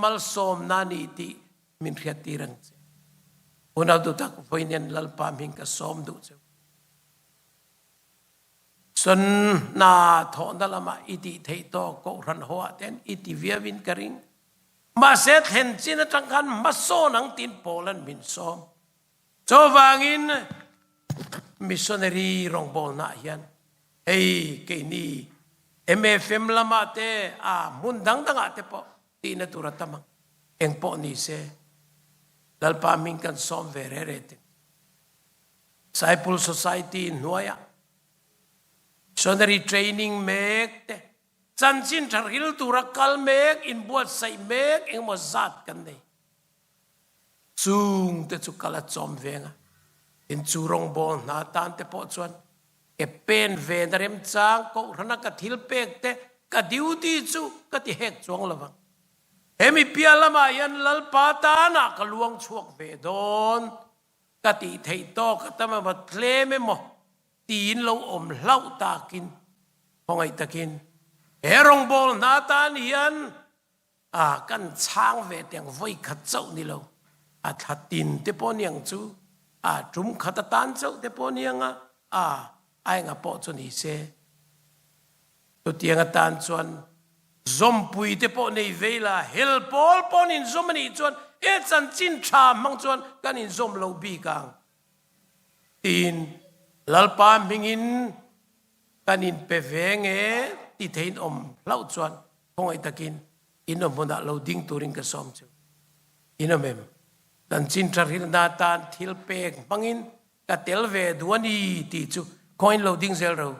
malsawmna a ni tih min hriattir ang che. Unau duhtak, vawiin Lalpa hming ka sawm duh cheu. Cun hna thawhna lamah i tih theih tawk kohhran ho ah ten i ti viau in ka ring. Mahse thlen chin atang khan hmasawn ang tiin Paul an min sawm. Chuvangin missionary rawngbawlna ah hian hei keini MFM lamah te a hmun dangdang ah te pawh tihna tur a tam ang. Engpawh ni se Lalpa hming kan sawm ve re re teng. Disciple Society hnuaiah missionary training mek te, chanchin tha ril tura kal mek, inbuatsaih mek engemaw zat kan nei. Chung te chu kal a chawm veng a, tin chu rawngbawl hna tan te pawh chuan ke pen ve na remchang kohhrana ka thil pek te ka duty chu ka ti hek chuang lovang. Hemi piah lamah hian Lalpa tanah ka luang chhuak ve dawn. Ka tih theih tawk a tam emaw tlem emaw tiin lo awm hlauh takin. Khawngaih takin he rawngbawl hna atan hian a kan chhang ve tiang vawi khat chauh ni lo, a thla tin te pawh niang chu, a tum khat atan chauh te pawh niang a, a aenga pawh chu ni se. Chutiang atan chuan zawmpui te pawh nei vei la, hel pawl pawh an inzawm a nih chuan he chanchin tha hmang chuan kan inzawm lo bik ang tiin Lalpa hmingin kan inpe ve nge ti theiin awm hlauh chuan khawngaih takin in awm hmunah lo ding turin ka sawm chu. In awm em? Chanchin tha hrilhna atan thil pek hmangin ka tel ve duh a ni tih chu khawngaih lo ding zel ro.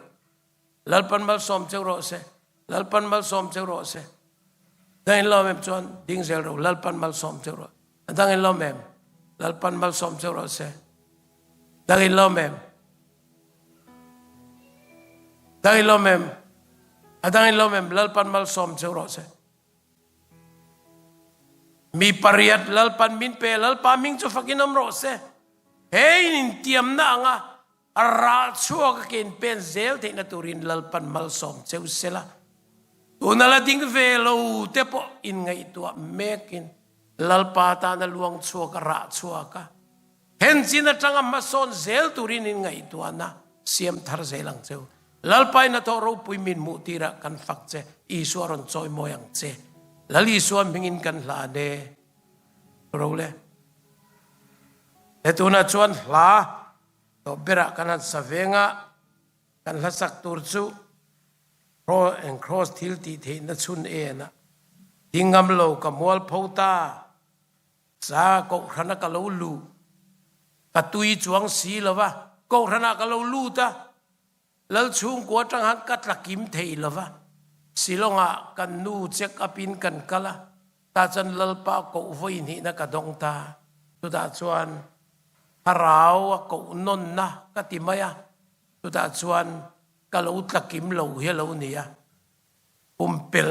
Lalpan malsawm cheu rawh se. Lalpan malsawm cheu rawh se. Dang in lawm em chuan ding zel ro. Lalpan malsawm cheu rawh. Dang in lawm em? Lalpan malsawm cheu rawh se. Dang in lawm em? Dang in lawm em? A dang in lawm em? Lalpan malsawm cheu rawh se. Mi pariat Lalpan min pe Lalpa hming chu fakin awm rawh se. He in intiamna anga A ral chhuak a ken pen zel theihna turin Lalpan malsawm cheu sela, tuna la ding ve lo te pawh inngaihtuah mekin Lalpa tana luang chhuak a rah chhuak a, then chin atanga hmasawn zel turin inngaihtuahna siam thar zel ang cheu. Lalpa in hnathawh ropui min hmuh tirah kan fak che, Isua rawn chawi mawi ang che. Lal Isua hmingin kan hlan e. Role. He tunah chuan hla Tawp berah kan han sa veng a, kan hlasak tur chu Cross and Cross thil tih theihna chhun en a, ding ngam lo ka mual pho ta, sa kohhrana ka lo luh, ka tui chuang si lo va, kohhranah ka lo lut a, Lal chhungkua atang han ka tla kim thei lo va, Shillong-ah kan nu check up in kan kal a, tah chuan Lalpa koh vawi hnihna ka dawng ta. Chutah chuan thlarau a koh nawnna ka ti mai a, chutah chuan ka lo tla kim lo hi a lo ni a, pumpelh.